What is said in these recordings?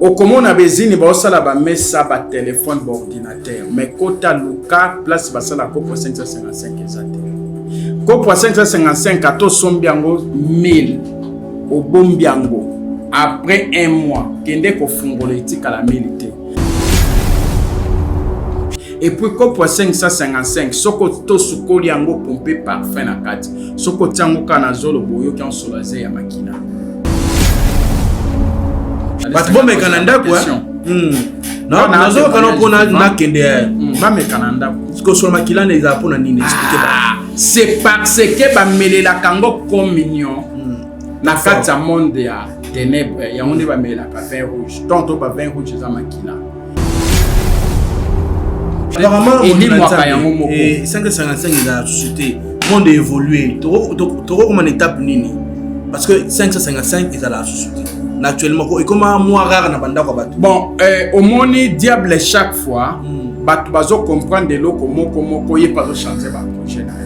Okomona bezini baosala bamesa, batelefone, baordinateur, mais kota luka place basala kopo 555 eza te. Kopo 555, ata osombi yango 1000, obombi yango, après un mois kende kofungola, etikala 1000 te. Et puis kopo 555, soki tosukoli yango, pompe parfum na kati, soki otia yango kaka na zolo, boyoki yango solo aze ya makila. Bato bomeka na ndako. Nazoyoka mpona nakende. Bameka na ndako. Kosolo makila na ezala mpona nini? Explique. C'est parce que bamelelaka yango communion na kati ya monde ya ténèbre. Yango nde bamelelaka vin rouge. Tonto ba vin rouge eza makila. Apparemment elimwaka yango moko. 555 ezala société, monde évolué, tokokoma na étape nini? Parce que 555 ezala société na actuellement ekoma mwa rare na bandako ya bato. Bon, omoni diable, chaque fois bato bazocomprendre eloko moko moko, ye mpe azochange baprojet na ye.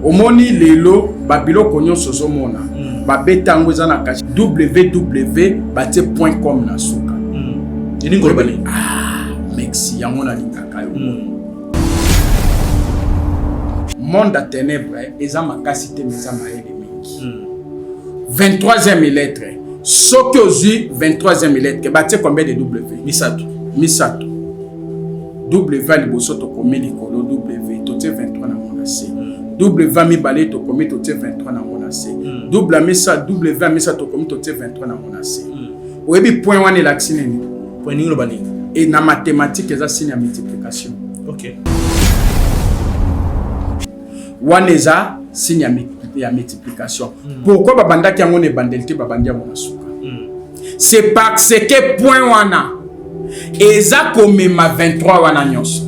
Omoni lelo babiloko nyonso ozomona babeta yango eza na cachet www, batie .com na suka. Elingi koloba nini? Ah, merci, yango nalingaka yo. Monde ya ténèbre eza makasi te, mais eza mayele mingi. 23e lettre, soki ozwi 23e lettre, batie combien de w? Misato. Misato. W ya liboso tokomi likolo w, totie 23 nango na se. W ya mibale tokomi, totie 23 nango na se. W ya misato, W ya misato tokomi, totie 23 nango na se. Oyebi point wana elakisi nini? Point nini? Loba nini? E na mathématique eza signe ya multiplication. Wana eza signe ya multiplication. Pourquoi babandaki yango na ebandeli te, babandi yango na suka? C'est parce que point wana eza komema 23 wana nyonso.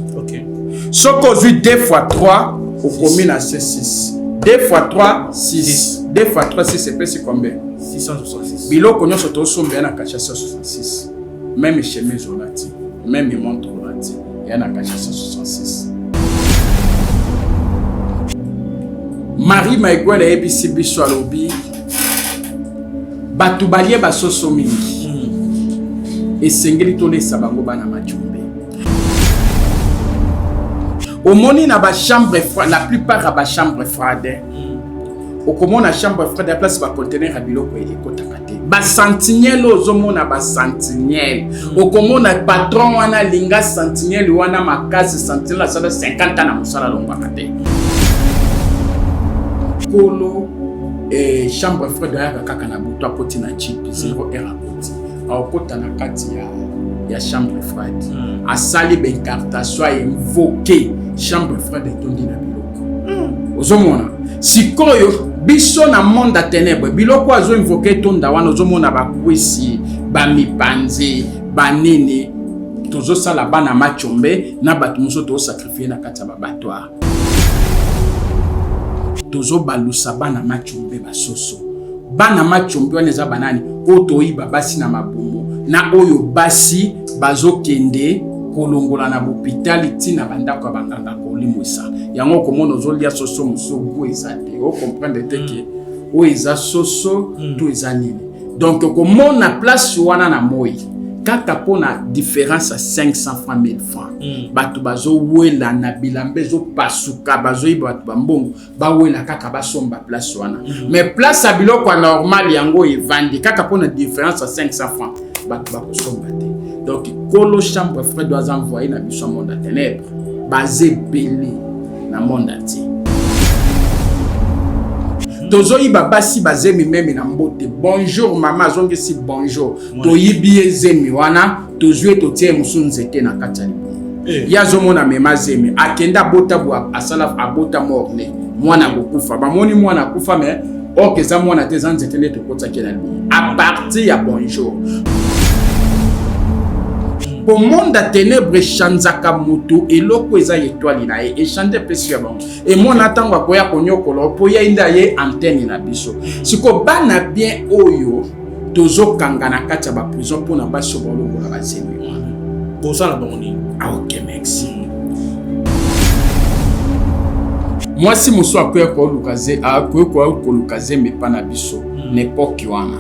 Soki ozwi 2 fois 3, okomi na c 6. 2 fois 3, 6. 2 fois 3, 6, epesi combien? 666. Biloko nyonso tosombela na cachet 166, même chemise olati, même montre olati, eya na cachet 166. Marie Maigwele ayebisi biso, alobi bato balie basoso mingi, esengeli tolesa bango bana majumbe. Omoni na bachambre froide, la plupart ya bachambre froide, okomona chambre froide ya place baconteneur ya biloko ekotaka te. Basentinelle, ozomona basentinelle, okomona patron wana alinga sentinelle wana makasi. Sentinelle asala 50 ans na mosala, alongwaka te. Kolo chambre froide ayaka kaka na butu, akoti na jeep, 0 heure akoti, akokota na kati ya chambre froide, asali baincantation, ainvoquer chambre froide, etondi na biloko. Ozomona sikoyo biso na monde ya ténèbre, biloko azoinvoquer etonda wana, ozomona bakwisi, bamipanzi, banini, tozosala bana machombe na bato mosusu, tozosacrifier na kati ya baabattoir, tozobalusa bana machombe basoso. Bana machombe wana eza banani? Oyo toyiba basi na mabumu, na oyo basi bazokende kolongola na bopitali ntina bandako ya banganga kolimwisa yango. Okomona ozolia soso mosusu, goût eza te, ocomprendre te ke oyo eza soso to eza nini. Donc okomona place wana na moi kaka mpona différence ya 500 francs, 1000 francs, bato bazowela na bilamba ezopasuka, bazoyiba bato bambongo, bawela kaka basomba place wana. Mais place ya biloko ya normal, yango evandi kaka mpona différence ya 500 francs, bato bakosomba te. Donc kolo chambre froide aza envoyé na biso ya monde ya ténèbre, baza ebele na monde entier. Tozoyiba basi bazemi même na mbote, "Bonjour mama", azongisi "Bonjour", toyibi ye zemi wana, tozwi ye, totie ye mosu nzete na kati ya libumu. Ye azomona mema zemi, akende abota bwa, asala abota mort-né, mwana akokufa, bamoni mwana akufa, mais or eza mwana te, eza nzete nde tokotiaki na libumu à partir ya "bonjour". Po monde ya ténèbre echanzaka motu, eloko eza étoile na ye echange, epesi ya bango emona ntango akoya konyokola, mpo ye nde aye antenne na biso. Sikoyo bana bien oyo tozokanga na kati ya baprison mpona basi oyo balongola bazemi wana, bosala bango nini? Ah, ok, merci. Mwasi mosusu akoya koluka zemi epa na biso na époque wana.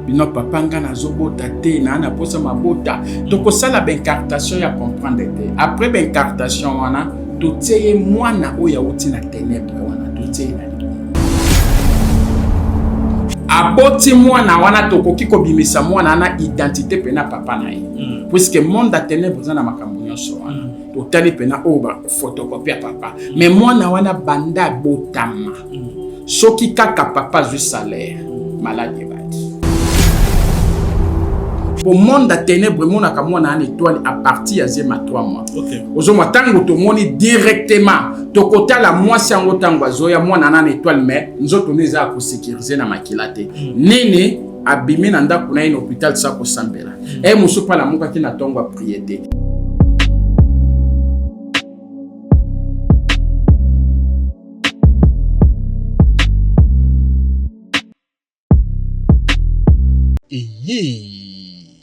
Bino papa nga nazobota te, naa na posa mabota. Tokosala baincartation ya comprendre te. Après baincartation wana, totie ye mwana oyo awuti na ténèbre wana, totie ye na libumu. Aboti mwana wana, tokoki kobimisa mwana wana identité pena papa na ye. Puisque monde ya ténèbre eza na makambo nyonso wana. Totali pena oyo ba photocopie ya papa. Mais mwana wana banda abotama. Soki kaka papa azwi salaire, maladi ebandi. Po monde ya ténèbre emonaka mwana wana étoile à partir ya zema 3 mois. Ozomwa ntango tomoni directement tokotala mwasi yango ntango azoya mwana wana na étoile, mais nzoto nde eza ya kosécuriser na makila te. Nini abimi na ndako na ye na hôpital sa kosambela. E mosusu mpe alamukaki na ntongo aprier te. Eyee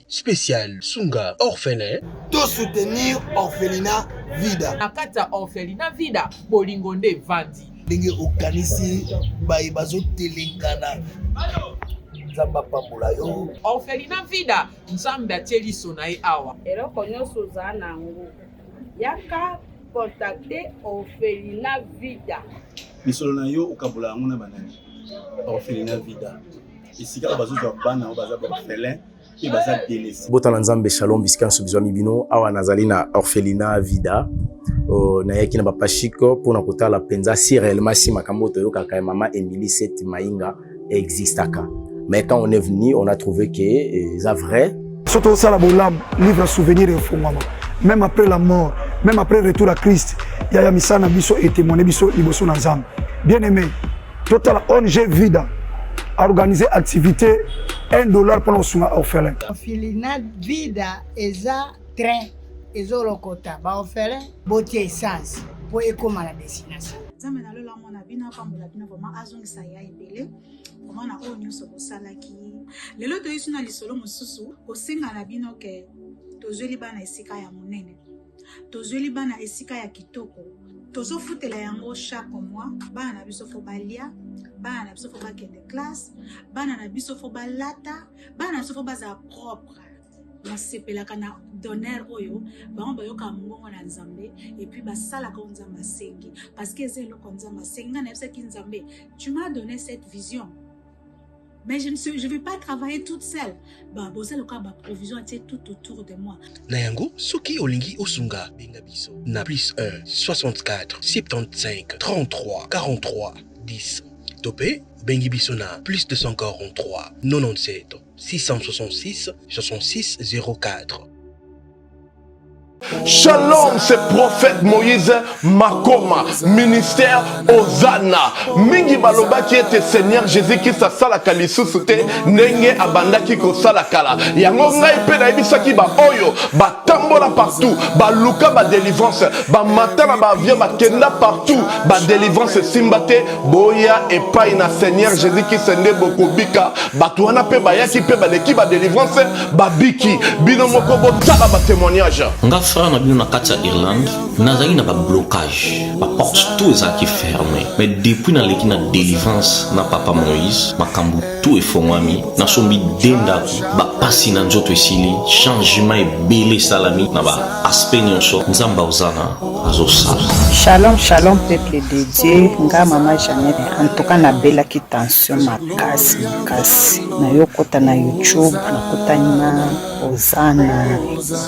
spécial Sunga orphelin. To soutenir orphelinat Vida. Na kati ya orphelinat Vida, bolingo nde evandi. Ndenge okanisi baye bazotelengana, Nzambe apambola yo. Orphelinat Vida, Nzambe atie liso na ye awa. Eloko nyonso oza na yango, yaka contacter orphelinat Vida. Misolo na yo okabola yango na banani? Orphelinat Vida, esika oyo bazozwa bana oyo baza baorphelin mpe baza délaissé. Botala Nzambe, shalom bisika nyonso bizwami bino. Awa nazali na orphelinat Vida. Nayaki na bapashiko mpona kotala mpenza si réellement si makambo oyo toyokaka ya mama Emilie Seth Mainga existaka. Mais quand on est venu, on a trouvé que eza vrai. Soki tosala bolamu, livre ya souvenir efungwama même après la mort, même après retour à Christ. Yaya, misala na biso etémoigne biso liboso na Nzambe. Bien aimé, totala ONG Vida organiser activité 1 $ mpona kosunga orphelin. Orphelinat Vida eza train ezolokota baorphelin, botia essence mpo ekóma na destination. Nzambe na lola amona bino, apambola bino vraiment, azongisa ya ebele vraiment na oyo nyonso bosalaki. Lelo toyisi na lisolo mosusu kosenga na bino ke tozweli bana esika ya monene, tozweli bana esika ya kitoko, tozofutela yango chaque mois. Bana na biso faut balia, bana na biso faut bakende classe, bana na biso faut balata, bana na biso faut bazala propre. Basepelaka na donneur oyo bango bayokaka mongongo na Nzambe et puis basalaka oyo Nzambe asengi, parce que eza eloko Nzambe asengi. Ngai nayebisaki Nzambe: tu m'as donné cette vision, mais je ne suis, je vais pas travailler toute seule. Ba boza lokola baprovision atie tout autour de moi. Na yango, soki olingi osunga, benga biso na plus 1 64 75 33 43 10 to mpe obengi biso na plus 243 97 666 66 04. Shalom, c'est prophète Moïse Makoma, ministère Hosanna. Mingi balobaki ete Seigneur Jésus-Christ asalaka lisusu te ndenge abandaki kosala kala. Yango ngai mpe nayebisaki ba oyo batambola partout, baluka ba délivrance, bamata na ba avion, bakenda partout, ba délivrance esimba te. Boya epai na Seigneur Jésus-Christ nde bokobika. Bato wana mpe bayaki mpe baleki ba délivrance, babiki. Bino moko botala ba témoignage. Nga frère na bino na kati ya Irlande, nazalaki na bablocage, baporte tout ezalaki fermé, mais depuis naleki na délivrance na papa Moïse, makambo tout efongwami. Nasombi de ndako, bapasi na nzoto esili, changement ebele esalami na baaspect nyonso. Nzambe aozana azosala. Shalom, shalom, peuple de Dieu. Nga mama Jeannette, en tout cas nabelaki tension makasi makasi. Nayokota na YouTube, nakutani na Ozana,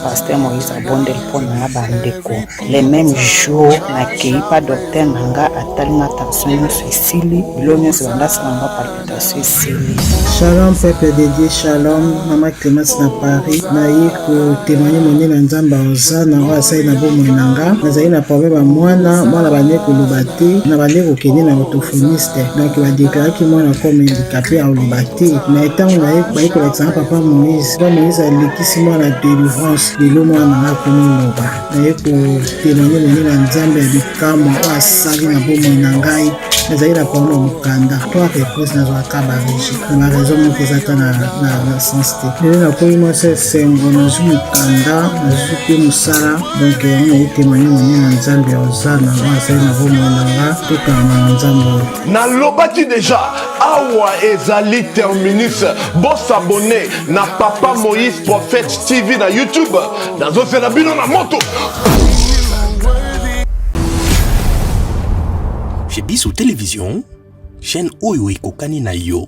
pasteur Moïse abondeli mpo na nga. Bandeko, le même jour nakei pa docteur na nga, atali nga, tension nyonso esili, bilo nyonso bandasala nga palpitation esili. Shalom peuple de Dieu, shalom Mama Clémence na Paris. Naye kotémoigner monene na Nzambe Ozana oyo asali na bomoi na nga. Nazali na problème ya mwana, mwana bande koloba te, na bande kokende na orthophoniste. Donc badéclaraki mwana comme handicapé, akoloba te. Mais ntango naye baye kolakisa nga papa Moïse, papa Moïse alekisi mwana délivrance, lelo mwana na nga akomi loba. Naye kotémoigner monene na Nzambe ya bikamwa oyo asali na bomoi na ngai. Nazali na problème ya mokanda. Trois reprises nazwaka ba rejet. Na ba raison moko eza ata na, na, na sens te. Lelo nakomi mwasi ya esengo, nazwi mokanda, nazwi mpe mosala. Donc yango naye témoigner monene na Nzambe ya Ozana oyo azali na bomoi na nga. Tokangama na Nzambe oyo. Nalobaki deja awa ezali terminus bo s'abonner na papa Moïse prophète TV na YouTube nazozela bino na moto. Chez Biso Télévision, chaîne oyo ekokani na yo.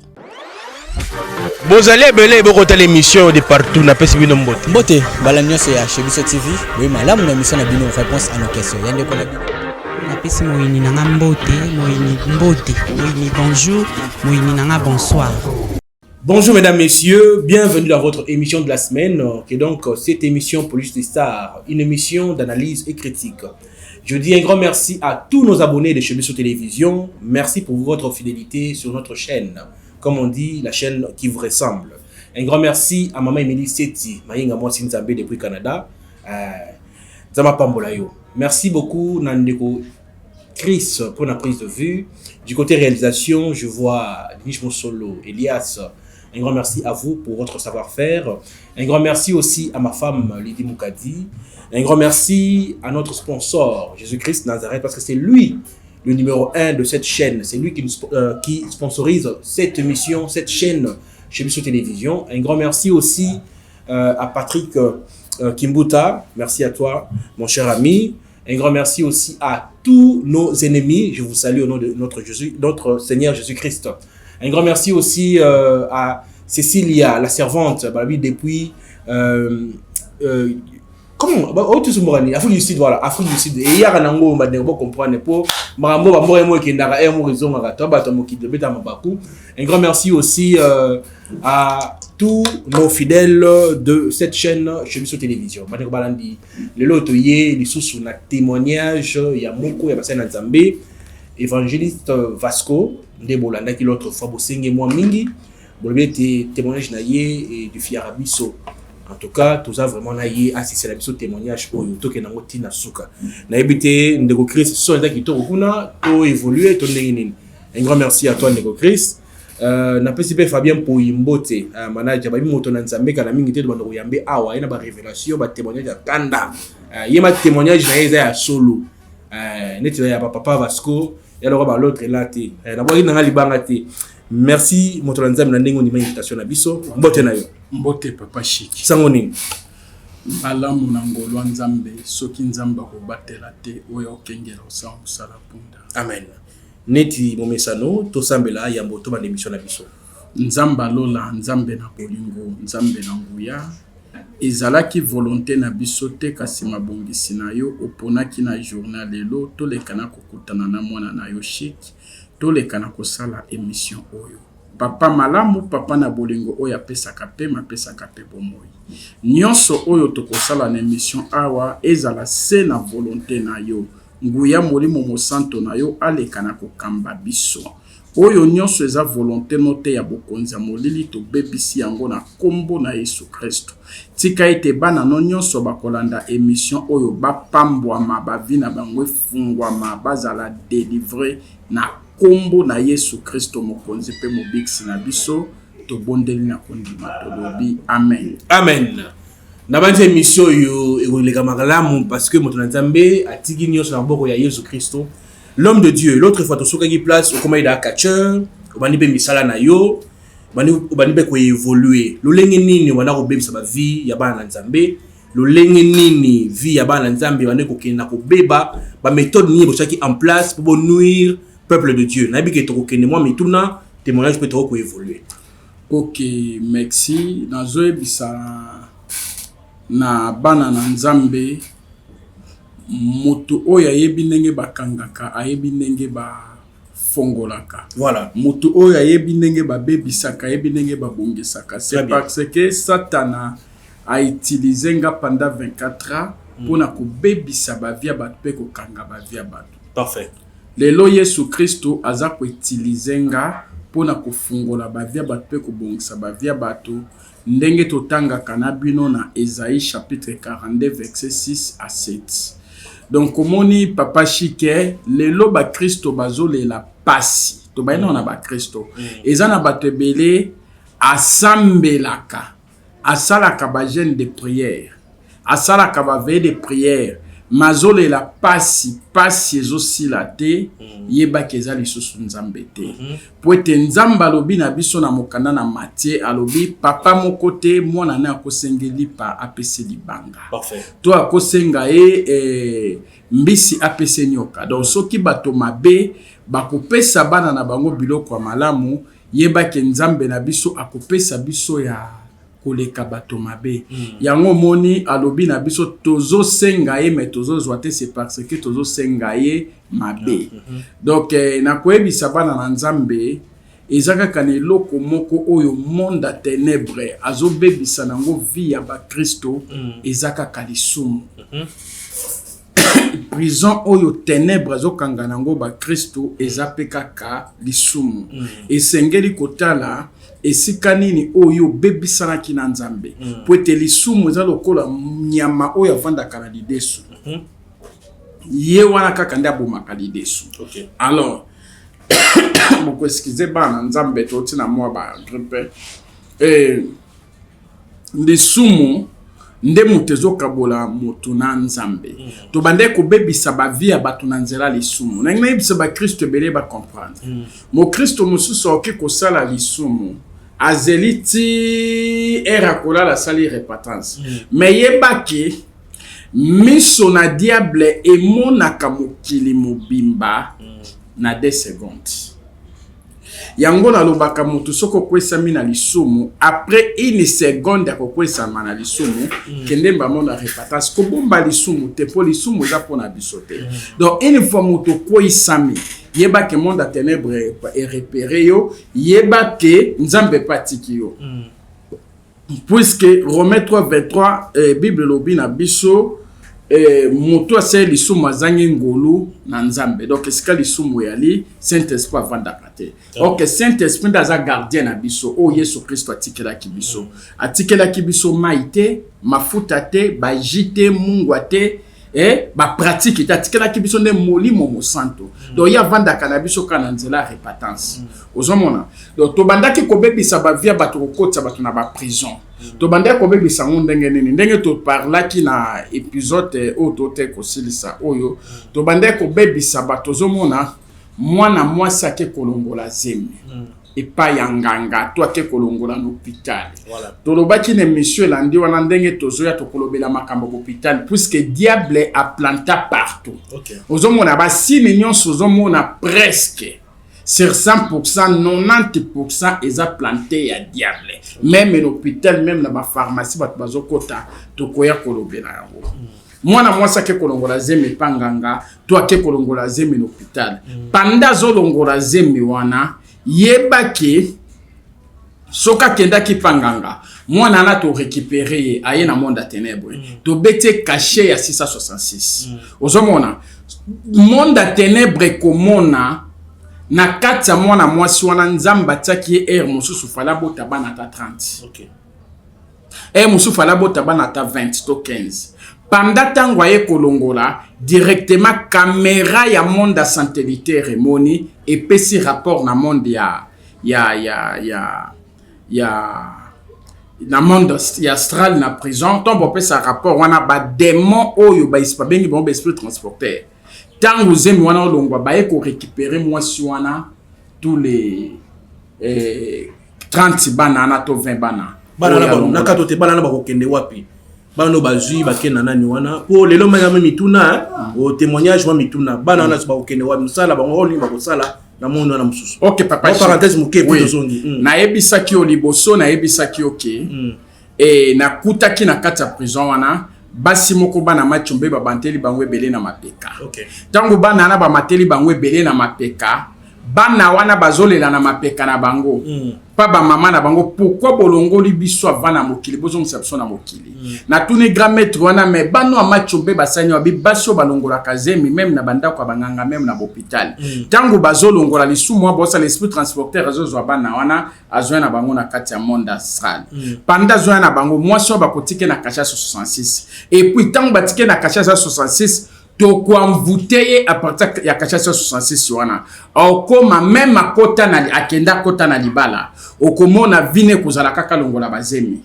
Bozali ebele bokotala émission de partout napesi bino mbote. Mbote mbala nyonso ya chez Biso TV, boye malamu na émission na bino réponse à nos questions. Ya ndeko na bino. Napesi moyini na nga mbote, moyini mbote, moyini bonjour, moyini na nga bonsoir. Bonjour mesdames, messieurs, bienvenue dans votre émission de la semaine, qui est donc cette émission Police des Stars, une émission d'analyse et critique. Je dis un grand merci à tous nos abonnés de chez Biso Télévision. Merci pour votre fidélité sur notre chaîne. Comme on dit, la chaîne qui vous ressemble. Un grand merci à maman Émilie Seti, Mayinga Mwasi Nzambe depuis Canada. Nzambe apambola yo. Merci beaucoup Nandeko Chris pour la prise de vue. Du côté réalisation, je vois Denis Mosolo, Elias. Un grand merci à vous pour votre savoir-faire. Un grand merci aussi à ma femme Lydie Moukadi. Un grand merci à notre sponsor Jésus-Christ Nazareth parce que c'est lui le numéro 1 de cette chaîne. C'est lui qui, nous, qui sponsorise cette émission, cette chaîne chez Biso Télévision. Un grand merci aussi à Patrick Kimbuta. Merci à toi, mon cher ami. Un grand merci aussi à tous nos ennemis. Je vous salue au nom de notre, Jésus, notre Seigneur Jésus-Christ. Un grand merci aussi à Cécilia, la servante, bah oui, depuis... comment bah, oh, tout ce morani, Afrique du Sud, voilà, Afrique du Sud. Et il y a un ango, bah, vous comprenez, pour marambo, bah, moi, moi, qui n'a rien, moi, raison, bah, toi, bah, toi, moi, qui te bête à Mabakou. Un grand merci aussi à tous nos fidèles de cette chaîne chez Biso Télévision. Bandeko balandi, lelo toye lisusu na témoignage ya moko ya basali na Nzambe, évangéliste Vasco nde bolandaki l'autre fois bosenge mwa mingi, bolobi ete témoignage na ye edifiaka biso. En tout cas, toza vraiment na ye asisela biso témoignage oyo tokende yango ntina suka. Nayebi te ndeko Chris so eza kitoko kuna to évoluer to ndenge nini. Un grand merci à toi ndeko Chris. Napesi mpe Fabien Mpoyi mbote, manager babi moto na Nzambe kala mingi te tobanda koyambe awa ye na ba révélation ba témoignage ya kanda. Ye ma témoignage na ye eza ya solo. Neti ya papa Vasco ya lokola ba l'autre là te. Nabwaki nanga libanga te. Merci moto na Nzambe na ndenge ondima invitation na biso. Mbote na yo. Mbote papa Chic. Sango nini? Malamu na ngolu ya Nzambe, soki Nzambe akobatela te oyo okengela osala mosala punda. Amen. Neti momesano tosambela yambo tobanda émission na biso. Nzambe alola, Nzambe na bolingo, Nzambe na nguya, ezalaki volonté na biso te kasi mabongisi na yo oponaki na journée lelo toleka na kokutana na mwana na yo Chic, toleka na kosala émission oyo. Papa malamu, papa na bolingo oyo apesaka pema, apesaka pe bomoi. Nyonso oyo tokosala na émission awa ezala se na volonté na yo. Nguya Molimo Mosanto na yo aleka na kokamba biso. Oyo nyonso eza volonté no te ya bokonzi ya molili tobebisi yango na kombo na Yesu Kristo. Tika ete bana no nyonso bakolanda emission oyo bapambwama, ba vie na bango efungwama, bazala delivre na kombo na Yesu Kristo Mokonzi pe Mobikisi na biso. Tobondeli na kondima tolobi amen. Amen. Nabanzi émission oyo ekoleka malamu parce que moto na Nzambe atiki nyonso na maboko ya Yesu Kristo, l'homme de Dieu. L'autre fois tosukaki place okomaki da catcheur, obandi mpe misala na yo, obandi mpe koévoluer. Lolenge nini obanda kobebisa ba vie ya bana na Nzambe? Lolenge nini vie ya bana na Nzambe ebandi kokende na kobeba? Ba méthode nini botiaki en place po bonuire peuple de Dieu? Nayebi ke tokokende mwa mituna, témoignage mpe tokoki koévoluer. Ok, merci. Nazoyebisa na bana na Nzambe, moto oyo ayebi ndenge bakangaka, ayebi ndenge bafongolaka. Moto oyo ayebi ndenge babebisaka, ayebi ndenge babongisaka. C'est parce que Satana a utilisé nga pendant 24 ans mpona kobebisa bavie ya bato mpe kokanga bavie ya bato. Lelo Yesu Kristo aza koutilize nga mpona kofungola bavie ya bato mpe kobongisa bavie ya bato, ndenge totangaka na bino na Esaïe chapitre 42 verset 6 à 7. Donc omoni papa Chic, lelo bakristo bazolela pasi. Tobayi nao na bakristo. Eza na bato ebele asambelaka, asalaka ba jeune de prière, asalaka ba veille de prière, mais azolela pasi, pasi ezosila te, yebaki eza lisusu Nzambe te. Po ete Nzambe alobi na biso na mokanda na Matthieu, alobi papa moko te mwana naye akosenge lipa apese libanga. To akosenga ye eh, mbisi apese nyoka. Donc soki bato mabe bakopesa bana na bango biloko ya malamu, yeba ke Nzambe na biso akopesa biso ya koleka bato mabe. Yango omoni alobi na biso tozosenga ye mais tozozwa te, c'est parce que tozosenga ye mabe. Donc eh, nakoyebisa bana na Nzambe eza kaka na eloko moko oyo monde ya tenebre azobebisa nango vie ya bakristo, eza kaka lisumu. Prison oyo tenebre azokanga nango bakristo eza mpe kaka lisumu. Esengeli kotala esika nini oyo obebisanaki na Nzambe, po ete lisumu eza lokola nyama oyo avandaka na lidesu. Ye wana kaka nde abomaka lidesu. Alors bokoeskize bana Nzambe, toti na mwa ba grippe. Lisumu nde moto ezokabola moto na Nzambe. Tobandaki kobebisa bavie ya bato na nzela lisumu. Nangi nayebisa bakristo ebele bacomprendre. Mokristo mosusu akoki kosala lisumu, azeli ti ere akolala, asali repentance. Mais yebaki miso na diable emonaka mokili mobimba na 2 secondes. Yango nalobaka moto soki okwesami na lisumu, après une seconde ya kokwesama na lisumu, kende mbamo na repentance. Kobomba lisumu te, mpo lisumu eza mpona biso te. Donc une fois moto okweyisami, yeba ke monde ya ténèbre erepere yo, yeba ke Nzambe mpe atiki yo. Puisque Romains 3 23, Bible elobi na biso moto asali lisumu azangi ngolu na Nzambe. Donc esika lisumu eyali, Saint Esprit avandaka te. Ok, Saint Esprit nde aza gardien na biso oyo Yesu Kristo atikelaki biso. Atikelaki biso mai te, mafuta te, baji te, mungwa te, bapratique te, atikelaki biso nde Molimo Mosanto. Donc ye avandaka na biso kaka na nzela ya repentance. Ozomona, donc tobandaki kobebisa bavie ya bato, kokotisa bato na baprison. Tobandaki kobebisa yango ndenge nini? Ndenge toparlaki na episode oyo tote kosilisa oyo, tobandaki kobebisa bato. Ozomona mwana mwasi ake kolongola zemi epai ya nganga to ake kolongola na hôpital. Tolobaki na émission elandi wana ndenge tozoya tokolobela makambo ya hôpital, puisque diable aplanta partout. Ozomona basini nyonso, ozomona presque sur 100%, 90% eza plante ya diable. Même na hôpital, même na bapharmacie, bato bazokota. Tokoya kolobela yango. Mwana mwasi ake kolongola zemi epa nganga to ake kolongola zemi na hôpital, panda azolongola zemi wana, yebaki soki akendaki mpa nganga, mwana wana torécupere ye, aye na monde ya ténèbre, tobeti ye cachet ya 666. Ozomona monde ya ténèbre ekomona na kati ya mwana mwasi wana, Nzambe atiaki ye ere mosusu fallait abota bana ata 30, ere mosusu fallait abota bana ata 20 to 15. Panda ntango aye kolongola, directement caméra ya monde ya satellitaire emoni, epesi rapport na monde ya na monde ya astral na prison. Ntango bapesa rapport wana, badémon oyo babengi bango baesprit transporteur, ntango zemi wana olongwa, baye korécupérer mwasi wana tous les 30 bana wana to 20 bana. Bana na kato te, bana na bakokende wapi? Bana oyo bazwi bakende na nani wana? Po lelo mayame mituna o témoignage mwa mituna, bana wana bakokende wapi? Mosala bango oyo nini bakosala na monde wana mosusu? Ok papa. Parenthèse moke, po tozongi. Nayebisaki yo liboso, nayebisaki yo ke nakutaki na kati ya prison wana basi moko, bana machombe babanteli bango ebele na mapeka. Ntango bana wana bamateli bango ebele na mapeka, bana wana bazolela na mapeka na bango pa bamama na bango: "Pourquoi bolongoli biso avant na mokili, bozongisa biso na mokili?" Natuni grand maître wana: "Me bano ya machombe basani wabi?" Basi oyo balongolaka zemi, même na bandako ya banganga, même na bahôpital, ntango bazolongola lisumu wana, bosala esprit transporteur azozwa bana wana, azwa na bango na kati ya monde astral. Panda azwa na bango, mwasi oyo bakotike na cachet 66. Et puis ntango batike na cachet 66. Tokoenvoûter ye à partir ya cachet 66 wana. Okoma même akota na akenda akota na libala, okomona vie na ye kozala kaka longola bazemi.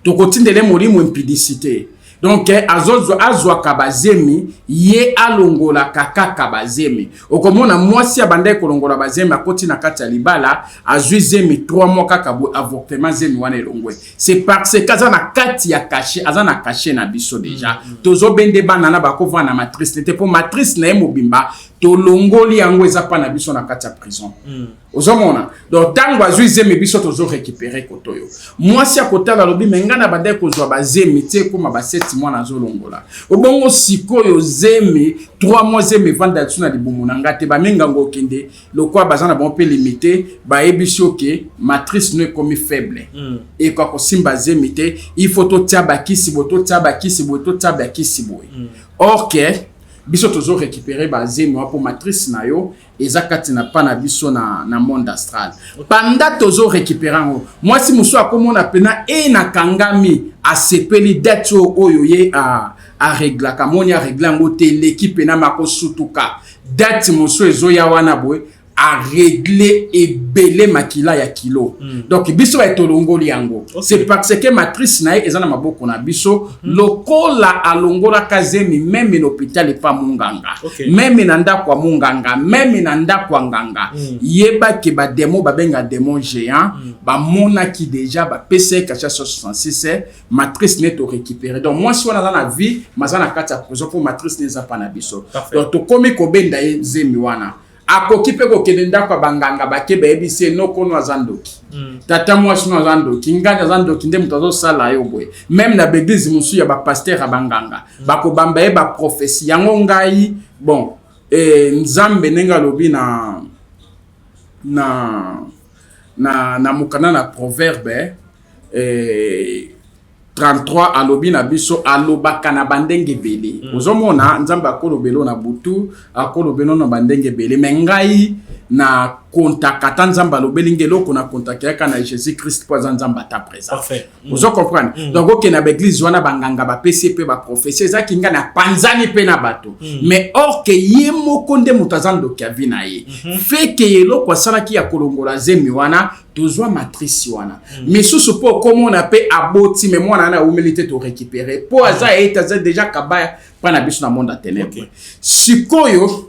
Tokotindela ye molimo impudicité. Donc azwaka bazemi, ye alongolaka kaka bazemi. Okomona mwasi abandaki kolongola bazemi, akoti na kati ya libala, azwi zemi 3 mois kaka boye, avortement, zemi wana elongwe. C'est parce que aza na kati ya cachet, aza na cachet na biso déjà. Tozobende bana na bakovanda na matrice te, mpo matrice na ye mobimba tolongoli yango, eza mpa na biso na kati ya prison. Ozomona, donc ntango azwi zemi, biso tozorécupérer koto oyo. Mwasi akotala, alobi: "Me ngai na bandaki kozwa bazemi ti ekóma ba 7 mois, nazolongola. Obongo sikoyo zemi 3 mois, zemi evanda lisu na libumu na ngai te." Bamingango okende lokola baza na bango mpe limité, bayebisi oke matrice no ekomi faible, ekoka kosimba zemi te, il faut totia bakisi boye, totia bakisi boye, totia bakisi boye. Or que biso tozorécupérer bazemi wa mpo matrice na yo eza kati na pa na biso na monde astral. Panda tozorécupérer yango, mwasi mosusu akomona mpena e nakangami, asepeli date oyo oyo ye areglaka, moni aregle yango te, eleki mpena makosutuka. Date mosusu ezoya wana boye, aregle ebele makila ya kilo. Donc biso baye tolongoli yango, c'est parce que matrice na ye eza na maboko na biso. Lokola alongolaka zemi même na hôpital epa munganga, même na ndako ya munganga, même na ndako ya nganga, yebaki badémon babenga démon géant, bamonaki déjà, bapesa ye cachet 66, matrice ne torécupéré. Donc mwasi wana aza na vie, maza na kati ya prison mpo matrice ne eza pa na biso. Donc tokomi kobenda ye zemi wana, akoki mpe kokende ndako ya banganga, bake bayebisi ye: "Nokono aza ndoki, tata mwasi no aza ndoki, ngani aza ndoki, nde moto azosala yo boye." Même na baéglise mosusu ya bapasteur ya banganga, bakobamba ye baprophétie yango. Ngai bon, Nzambe ndenge alobi na mokanda na Proverbe 33, alobi na biso, alobaka na bandenge ebele. Ozomona Nzambe akolobela na butu, akolobela na bandenge ebele, me ngai na kontaka ata Nzambe alobeli nge eloko na kontaka yaka na Jésus Christ, mpo aza Nzambe ata présent. Ozo comprendre? Donc okende na baéglise wana, banganga bapesi ye mpe baprophétie, ezalaki ngai napanzani mpe na bato. Mais or que ye moko nde moto aza ndoki ya vie na ye. Feke eloko asalaki ya kolongola zemi wana, tozwa matrice wana. Misusu mpo okomona mpe aboti, me mwana wana awumeli te, torécupéré mpo aza ete aza déjà kabaya mpa na biso na monde ya ténèbre. Sikoyo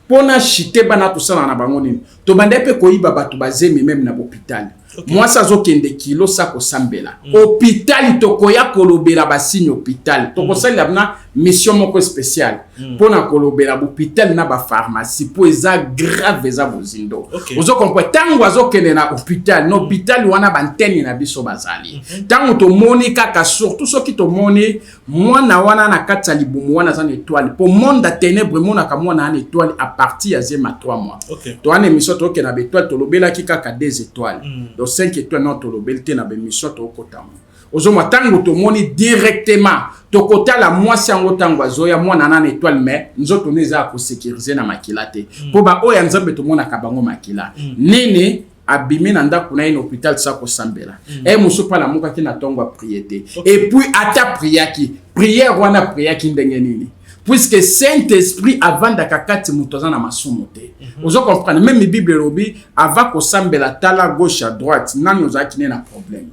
mpona chite bana, tosala na bango nini? Tobanda mpe koyiba bato bazemi même na bahôpital. Mwasi azokende kilo sa kosambela hôpital, tokoya kolobela basigne hôpital, tokosalela na mission moko spéciale mpona kolobela bahôpital na bapharmacie, mpo eza grave, eza bozindo. Ozo comprendre? Ntango azokende na hôpital, na hôpital wana banteni na biso bazali. Ntango tomoni kaka, surtout soki tomoni mwana wana na kati ya libumu wana aza na étoile, mpo monde ya ténèbre emonaka mwana wana étoile à partir ya zema 3 mois. Towana émission tokokende na baétoile, tolobelaki kaka 2 étoiles, donc 5 étoiles non tolobeli te na baémission tokokotamo. Ozomwa, ntango tomoni directement, tokotala mwasi yango ntango azoya, mwana na étoile, mais nzoto ne eza ya kosécuriser na makila te, mpo baoyo ya Nzambe tomonaka bango makila. Nini abimi na ndako na ye na hôpital sa kosambela, e mosusu mpe alamukaki na ntongo, aprier te. Et puis ata priaki, prière wana priaki ndenge nini? Puisque Saint Esprit avandaka kati moto aza na masumu te. Ozo comprendre? Même Bible elobi, ava kosambela, tala gauche à droite, nani ozalaki ne na problème,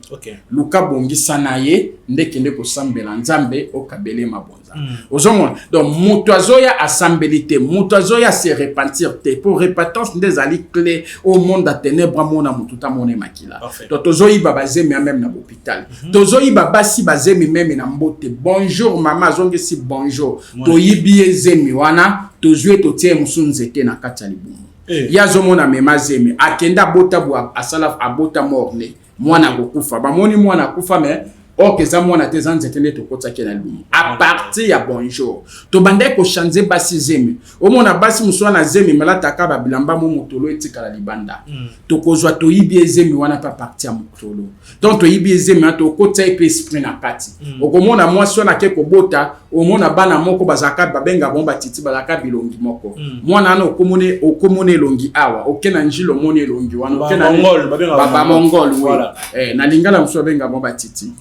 luka bongisa na ye, nde kende kosambela Nzambe, okabele mabonza. Ozomona? Donc moto azoya asambeli te, moto azoya se repentir te, po repentance nde ezali clé au monde ya ténèbre amona motu tamona makila. Donc tozoyiba bazemi ya même na bahôpital, tozoyiba basi bazemi même na mbote, bonjour mama, azongisi bonjour, toyibi ye zemi wana, tozwi ye, totie ye mosu nzete na kati ya libumu. Ye azomona mema zemi, akende abota bo asala abota mort-né, mwana akokufa, bamoni mwana akufa, mais or eza mwana te, eza nzete nde tokotiaki na libumu à partir ya bonjour. Tobandaki kochanger basi zemi. Omona basi mosusu wana zemi malataka babilamba mo motolo etikala libanda. Tokozwa, toyibi ye zemi wana mpe à partir ya motolo. Donc toyibi ye zemi wana, tokotia ye mpe esprit na kati. Okomona mwasi wana ake kobota, omona bana moko bazalaka, babenga bango batiti, bazalaka bilongi moko. Mwana wana okomona elongi awa, oke na njila omoni elongi wana, oke na Bamongol, babengaka bamongol, oui. Voilà. Eh, na lingala mosusu babenga bango batiti.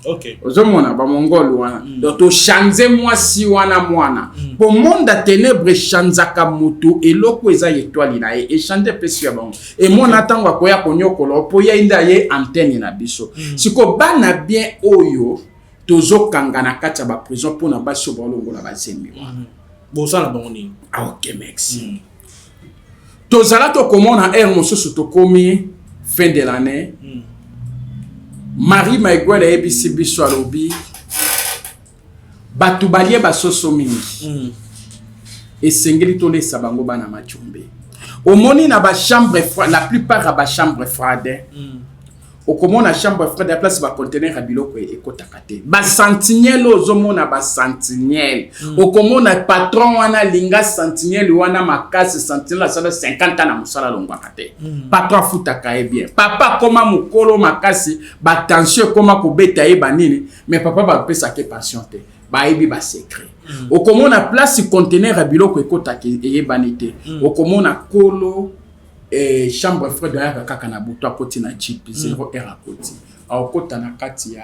Ozomona bamongole wana. Donc tochange mwasi wana mwana, po monde ya ténèbre echanzaka motu. Eloko eza étoile na ye echange, epesi ya bango emona ntango akoya konyokola, po ye nde aye antenne na biso. Sikoyo bana bien oyo tozokanga na kati ya baprison mpona basi oyo baolongola bazembi wana, Bosala bango nini? Ah, ok, merci. Tozala tokomona heure mosusu tokomi fin de l'année. Marie Maigwel ayebisi biso, alobi bato balie basoso mingi, esengeli tolesa bango bana macombe. Omoni na bachambre froide, la plupart ya bachambre froide, okomona chambre froide ya place baconteneur ya biloko ekotaka te. Basentinelle, ozomona basentinelle, okomona patron wana alinga sentinelle wana makasi. Sentinelle asala 50 ans na mosala, alongwaka te. Patron afutaka ye bien. Papa akoma mokolo makasi, batension ekoma kobeta ye, banini, mais papa bapesaka ye pension te, bayebi basecret. Okomona place conteneur ya biloko ekotaka eyebani te. Okomona kolo chambre froide ayaka kaka na butu, akoti na jeep 0 heure, akoti, akokota na kati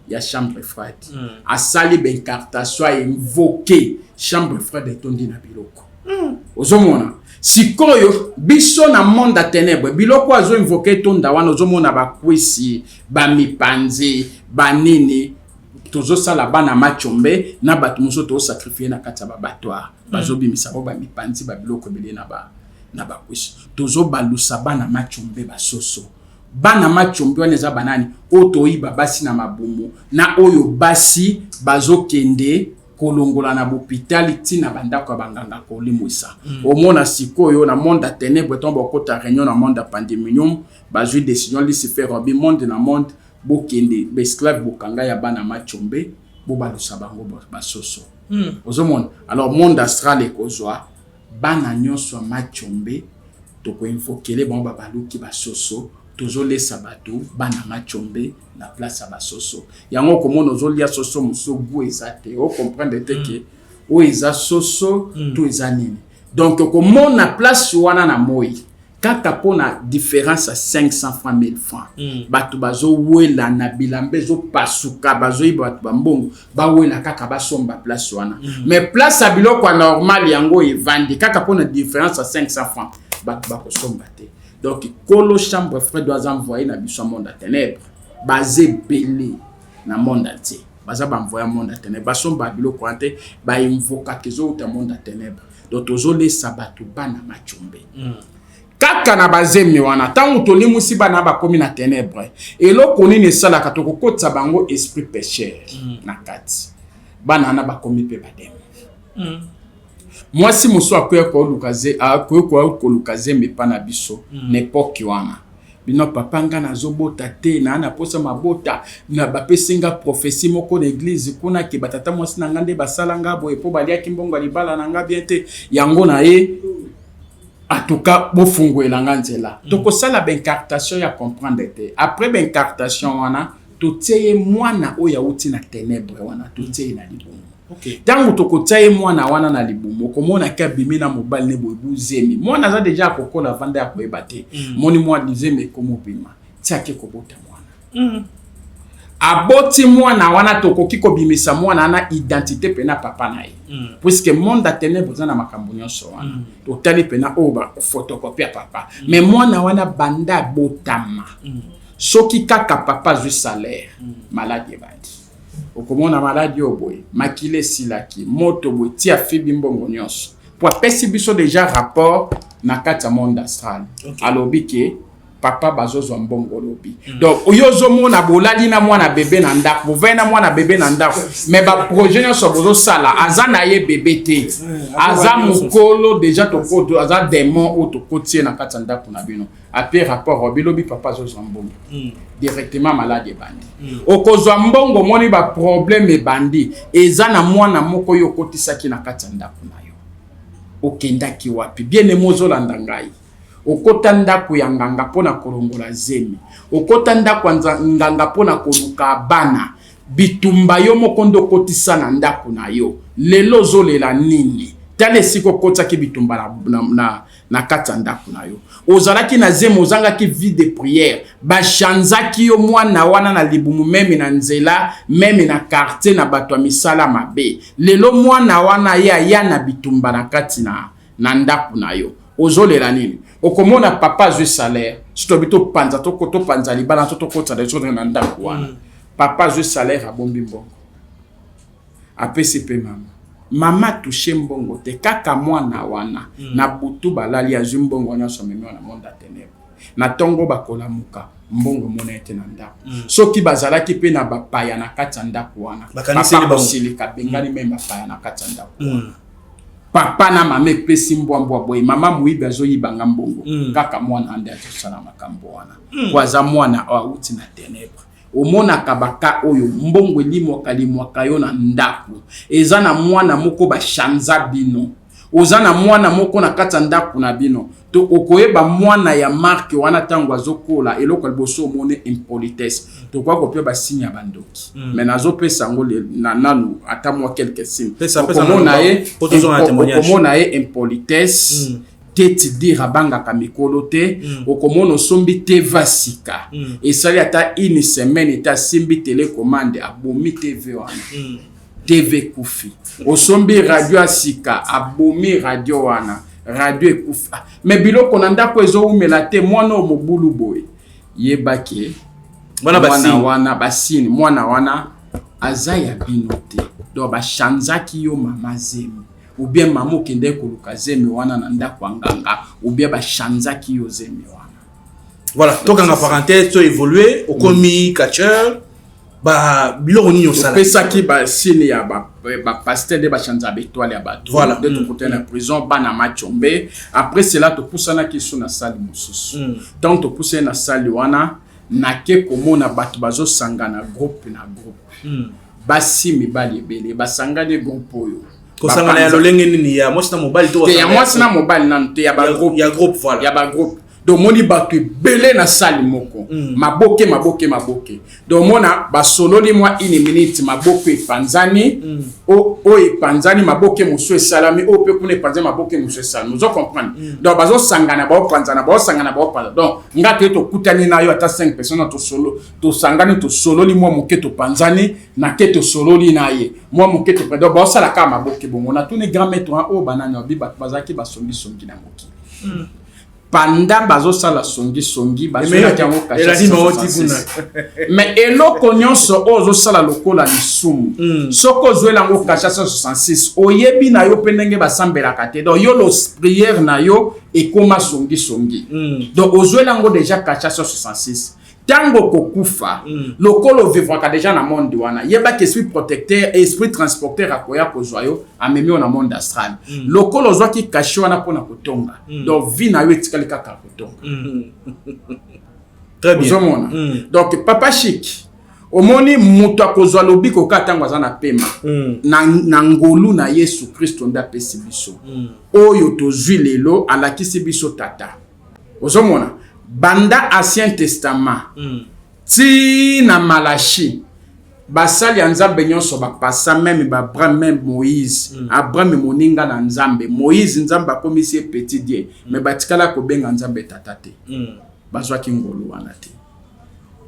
ya chambre froide, asali baincantation, ainvoke, chambre froide etondi na biloko. Ozomona sikoyo biso na monde ya ténèbre, biloko azoinvoke etonda wana, ozomona bakwisi, bamipanzi, banini, tozosala bana machombe na bato mosusu tozosacrifie na kati ya baabattoir. Bazobimisa bo bamipanzi, babiloko ebele na ba na bakwisi. Tozobalusa bana machombe basoso. Bana machombe wana eza banani? Oyo toyiba basi na mabumu, na oyo basi bazokende kolongola na bopitali ntina bandako ya banganga kolimwisa. Omona sikoyo na monde ya ténèbre, ntango bakota réunion na monde ya pandémonium, bazwi décision. Lucifer abi monde na monde: bokende baesclave, bokanga ya bana machombe, bobalusa bango basoso. Ozomona, alors monde astral ekozwa bana nyonso ya machombe, tokoinvokele bango, babaluki basoso. Tozolesa bato bana machombe na place ya basoso. Yango okomona ozolia soso mosusu, goût eza te, ocomprendre te ke oyo eza soso to eza nini. Donc okomona place wana na moi kaka mpona différence ya 500 francs, 1000 francs. Bato bazowela na bilamba ezopasuka, bazoyiba bato bambongo, bawela kaka basomba place wana. Mais place ya biloko ya normal yango evandi kaka mpona différence ya 500 francs, bato bakosomba te. Donc kolo chambre froide aza envoyé na biso ya monde ya ténèbre. Baza ebele na monde entier, baza baenvoyé ya monde ya ténèbre, basomba biloko wana te, bainvokaka ezowuta monde ya ténèbre. Donc tozolesa bato bana machombe kaka na bazemi wana. Ntango tolimwisi bana bakomi na ténèbre, eloko nini esalaka? Tokokotisa bango esprit pécheur na kati. Bana wana bakomi mpe badémon. Mwasi mosusu akoya koluka zembe epa na biso na époque wana. Bino papa, nga nazobota te, naa na posa mabota na bapesi nga prophétie moko na église kuna ke batata mwasi na nga nde basala nga boye mpo baliaki mbongo ya libala na nga bien te. Yango na ye atuka bofungwela nga nzela. Tokosala baincantation ya comprendre te. Après baincantation wana, totie ye mwana oyo awuti na ténèbre wana, totie ye na libumu. Ntango tokotia ye mwana wana na libumu, okomonaki abimi na mobali ne boye, buzemi. Mwana aza déjà akokola, avanda ya koyeba te. Moni mwa zemi ekomobima, tiaki kobota mwana. Aboti mwana wana, tokoki kobimisa mwana wana identité mpena papa na ye, puisque monde ya ténèbre eza na makambo nyonso wana. Totali mpena oyo baphotocopie ya papa. Mais mwana wana banda abotama, soki kaka papa azwi salaire, maladi ebandi. Okomona maladi oyo boye, makila esilaki, moto boye, ti afibi mbongo nyonso, po apesi biso déjà rapport na kati ya monde astral. Alobi ke papa bazozwa mbongo lobi. Donc oyo ozomona bolali na mwana bebe na ndako, bovai na mwana bebe na ndako, mais baprojet nyonso bozosala, aza na ye bebe te, aza mokolo déjà. Toko aza démon oyo tokoti ye na kati ya ndako na bino, ape rapport obi lobi papa azozwa mbongo. Directement maladi ebandi. Okozwa mbongo, omoni baproblème ebandi. Eza na mwana moko oyo okotisaki na kati ya ndako na yo. Okendaki wapi? Bien aimé ozolanda ngai, okota ndako ya nganga mpo na kolongola zemi, okota ndako ya nganga mpo na koluka bana. Bitumba yo moko nde okotisa na ndako na yo. Lelo ozolela nini? Tala esika okotisaki bitumba na, na, na, na kati ya ndako na yo. Ozalaki na zemi, ozangaki vie de prière. Bashanzaki yo mwana wana na libumu meme na nzela, meme na quartier na bato ya misala mabe. Lelo mwana wana ye aya na bitumba na kati na, na ndako na yo. Ozolela nini? Okomona papa azwi salaire. Soki tobi topanza topanza libala to tokotisa na ndako wana. Papa azwi salaire abombi mbongo. Apesi pe mama. Mama touche mbongo te kaka mwana wana mm. na butu balali azwi mbongo wana nyonso amemi wana monde ya tenebre na ntongo bakolamuka mbongo emona ye te na ndako mm. soki bazalaki mpe na bapaya na kati ya ndako wana papa kosilika bengani mm. meme bapaya na kati ya ndako mm. wana papa na mama epesi mbwambwa boye mama moyibi azoyiba nga mbongo mm. kaka mwana nde azosala makambo wana mm. po aza mwana oyo awuti na tenebre Omonaka ba cas oyo mbongo elimwaka limwaka yo na ndaku eza na mwana moko ba chanza bino oza na mwana moko na kati ya ndaku na bino to okoyeba mwana ya marque wana tango azokola eloko ya liboso omoni impolitesse tokoka kopia ba signe ya bandoki mm. mais nazopesa yango na nanu ata mwa quelques signes okomona ye okomona ye impolitesse mm. tete dire abangaka mikolo te mm. okomona osombi tv sika mm. esali ata une semaine ete asimbi telecommande abomi tv wana mm. tv ekufi osombi radio ya sika abomi radio wana radio ekufi ah, me biloko na ndako ezowumela te mwana oyo mobulu boye yeba ke mwana wana basini mwana wana aza ya bino te donc bashanzaki yo mama zemi ou bien mama okendaki koluka zemi wana na ndako ya nganga ou bien bashanzaki yo zemi wana. Voilà, tokanga parenthèse, to évoluer, okomi mm. catcheur, ba biloko nini osala? Opesaki ba signe ya ba ba pasteur nde bashanza ba étoile ya bato. Voilà. Nde tokutani na prison bana Machombe. Après cela topusanaki su na salle mosusu. Mm. Tant topusani na salle wana nake komona bato bazosangana groupe na groupe. Mm. Basi mibali ebele basangani groupe oyo. Kosangana ya lolenge nini ya mwasi na mobali to te ya mwasi na mobali nanu te ya ba groupe ya groupe voilà ya ba groupe donc omoni bato ebele na sali moko mm. maboke maboke maboke donc omona basololi mwa une minute maboke epanzani mm. oyo epanzani maboke mosusu esalami oyo mpe kuna epanzani maboke mosusu esalami ozo comprendre mm. donc bazosangana baopanzana baosangana baopanzana donc nga te tokutani na yo ata 5 personnes tosolo tosangani tosololi mwa moke topanzani nake tosololi na ye mwa moke topanzani donc baosala kaka maboke bongo natuni grand maître wana oyo banani babi bato bazalaki basongisongi na mokili mm. panda bazosala songisongi bazwelaki yango mais eloko nyonso oyo ozosala lokola lisumu mm. soki ozwela yango kasha 166 oyebi na yo mpe ndenge basambelaka te donc yo los prière na yo ekoma songisongi mm. donc ozwela yango déjà kasha 166 Tango okokufa, mm. lokola ovivraka deja na monde wana, yeba ke esprit protecteur, esprit transporteur akoya kozwa yo, amemi yo na monde astral. Mm. Lokola ozwaki cachet wana pona kotonga, mm. donc vie na yo etikali kaka kotonga. Mm. Très bien. Ozomona. Mm. Donc papa chic, omoni moto akozwa lobiko kaka ntango aza na pema mm. na, na ngolu na yesu kristo nde apesi biso mm. oyo tozwi lelo alakisi biso tata Ozomona banda ancien testament mm. ti na Malachi basali ya Nzambe nyonso bapasa meme ba Abraham meme Moïse mm. Abraham moninga na Nzambe Moïse Nzambe akomisi ye petit Dieu mm. mais batikala kobenga Nzambe tata te mm. bazwaki ngolu wana te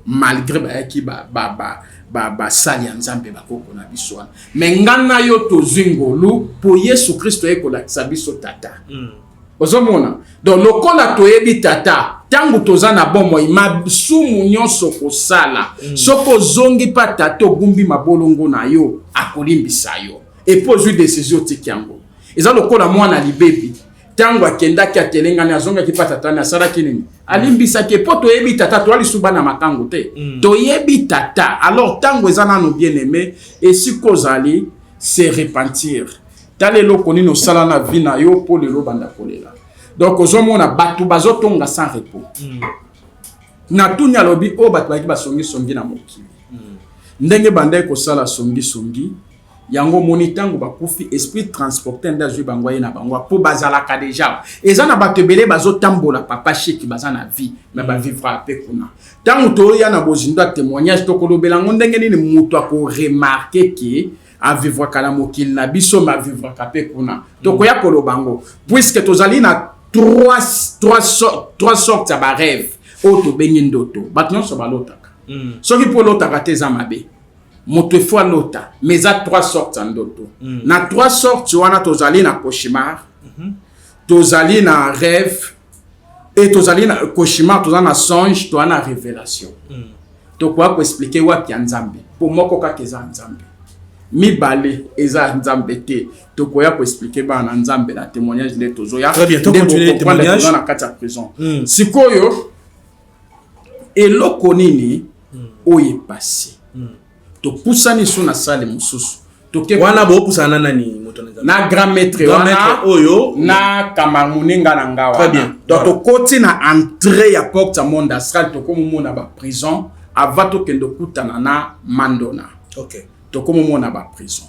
malgré bayaki basali ba, ba, ba, ba ya Nzambe bakoko na biso wana mais nga na yo tozwi ngolu mpo Yesu Kristo aye kolakisa biso tata mm. Ozomona? Donc lokola toyebi tata tango toza na bomoi masumu nyonso kosala mm. soki ozongi pa tata ogumbi mabolongo na yo akolimbisa yo epuis ozwi decision otiki yango eza lokola mwana libebi ntango akendaki atelengani azongaki pa tata ni asalaki nini alimbisaki mpo toyebi tata toa lisusu bana makango te mm. toyebi tata alors ntango eza nano bien aimé esika ozali se repentir Tala eloko nini osala na vie na yo po lelo obanda kolela. Donc ozomona batu bazotonga sans repos. Mm. Na tuni alobi oyo oh, bato bayaki basongi songi na mokili. Mm. Ndenge bandaki kosala songi songi. Yango omoni ntango bakufi, esprit transporteur nde azwi bango aye na bango, mpo bazalaka deja. Eza na bato ebele bazotambola, papa Sheki, baza na vie me bavivra mpe kuna. Ntango toya na bozindo ya témoignage, tokolobela yango ndenge nini moto akoremarquer ke avivraka na mokili na biso me avivraka mpe kuna. Tokoya koloba yango puisque tozali na trois sortes ya barêve oyo tobengi ndoto. Bato nyonso balotaka. Soki mpo olotaka te, eza mabe. Moto efo alota, mais eza trois sortes ya ndoto. Na trois sortes wana, tozali na cauchemar, tozali na rêve et tozali na cauchemar, toza na songe, toza na révélation. Tokoya koexpliquer wapi ya Nzambe, mpo moko kaka eza ya Nzambe, mibale eza ya Nzambe te. Tokoya koexpliquer bana na Nzambe na témoignage nde tozoya. Très bien, tocontinue témoignage. Toza na kati ya prison. Sikoyo eloko nini oyo epase? Topusani so na salle mosusu. Toke wana, bopusana na nani, moto na Nzambe? Na grand maître. Grand wana maître oyo. Na kamar moninga na nga. Très bien. Donc tokoti na entrée ya porte ya monde astral, tokomomona baprison avant tokende okutana na Mandona. Tokomomona baprison.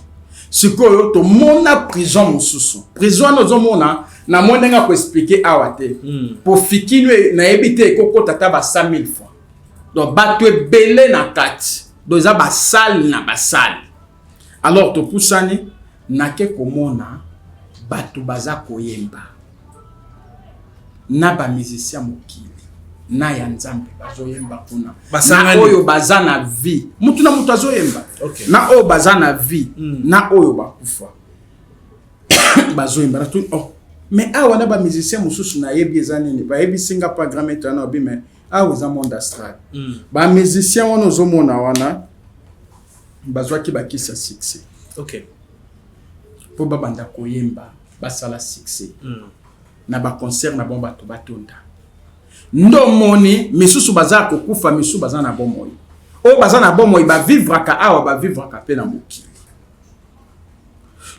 Sikoyo tomona prison mosusu. Prison wana ozomona, namoni ndenge akoexpliquer awa te, po fikinu nayebi te, ekokota ata ba 100 000 fois. Donc bato ebele na kati, donc eza basalle na basalle. Alors topusani, nake komona bato baza koyemba na bamusicien mokili na ya Nzambe, bazoyemba kuna na Basangani. Oyo baza na vie, mutu na mutu azoyemba. Na oyo baza na vie, na oyo bakufa, bazoyemba. Natuni: "Oh, mais awa na bamusicien mosusu nayebi eza nini?" Bayebisi nga pa grand maître wana, obi: "Mais awa eza monde astral." Bamusicien wana ozomona wana, bazwaki bakisi ya succès mpo babanda koyemba, basala succès na baconcert na bango, bato batonda. Ndomoni misusu baza kokufa, misusu baza na bomoi. Oyo baza na bomoi bavivraka awa, bavivraka mpe na mokili.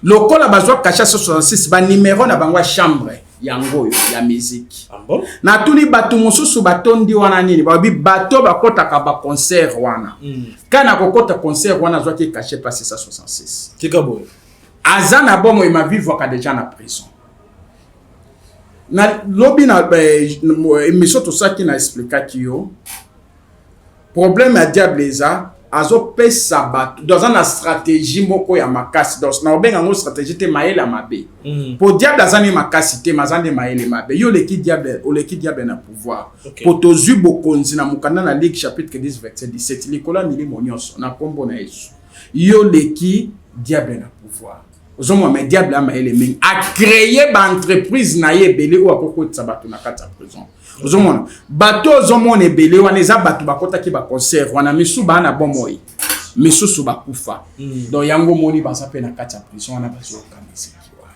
Lokola bazwa cachet 66, banimero na bango ya chambre yango oyo ya musique. Ah bon? Natuni bato mosusu batondi wana nini, balobi bato bakɔtaka baconcert wana. Ka na kokɔta concert wana, azwaki cachet pa 666. Tika boye. Aza na bomoi, mavivwaka deja na prison. Na lobi na émission tosalaki, na explikaki yo problème ya diable eza azopesa bato, donc aza na stratégie moko ya makasi. Donc na obenga yango stratégie te, mayele ya mabe, po diable aza nde makasi te, ma aza nde mayele mabe. Yo oleki diable, oleki diable na pouvoir. Po tozwi bokonzi na mokanda na Luc chapitre 10 verset 17, likolo ya milimo nyonso na nkombo na Yesu. Yo oleki diable na pouvoir, ozomona. Mais diable ya mayele mingi, acréer baentreprise na ye ebele oyo akokotisa bato na kati ya prison. Ozomona bato, ozomona ebele wana, eza bato bakɔtaki baconcert wana. Misusu baa na bomoi, misusu bakufa. Donc yango omoni baza mpe na kati ya prison wana, bazoyoka miziki wana.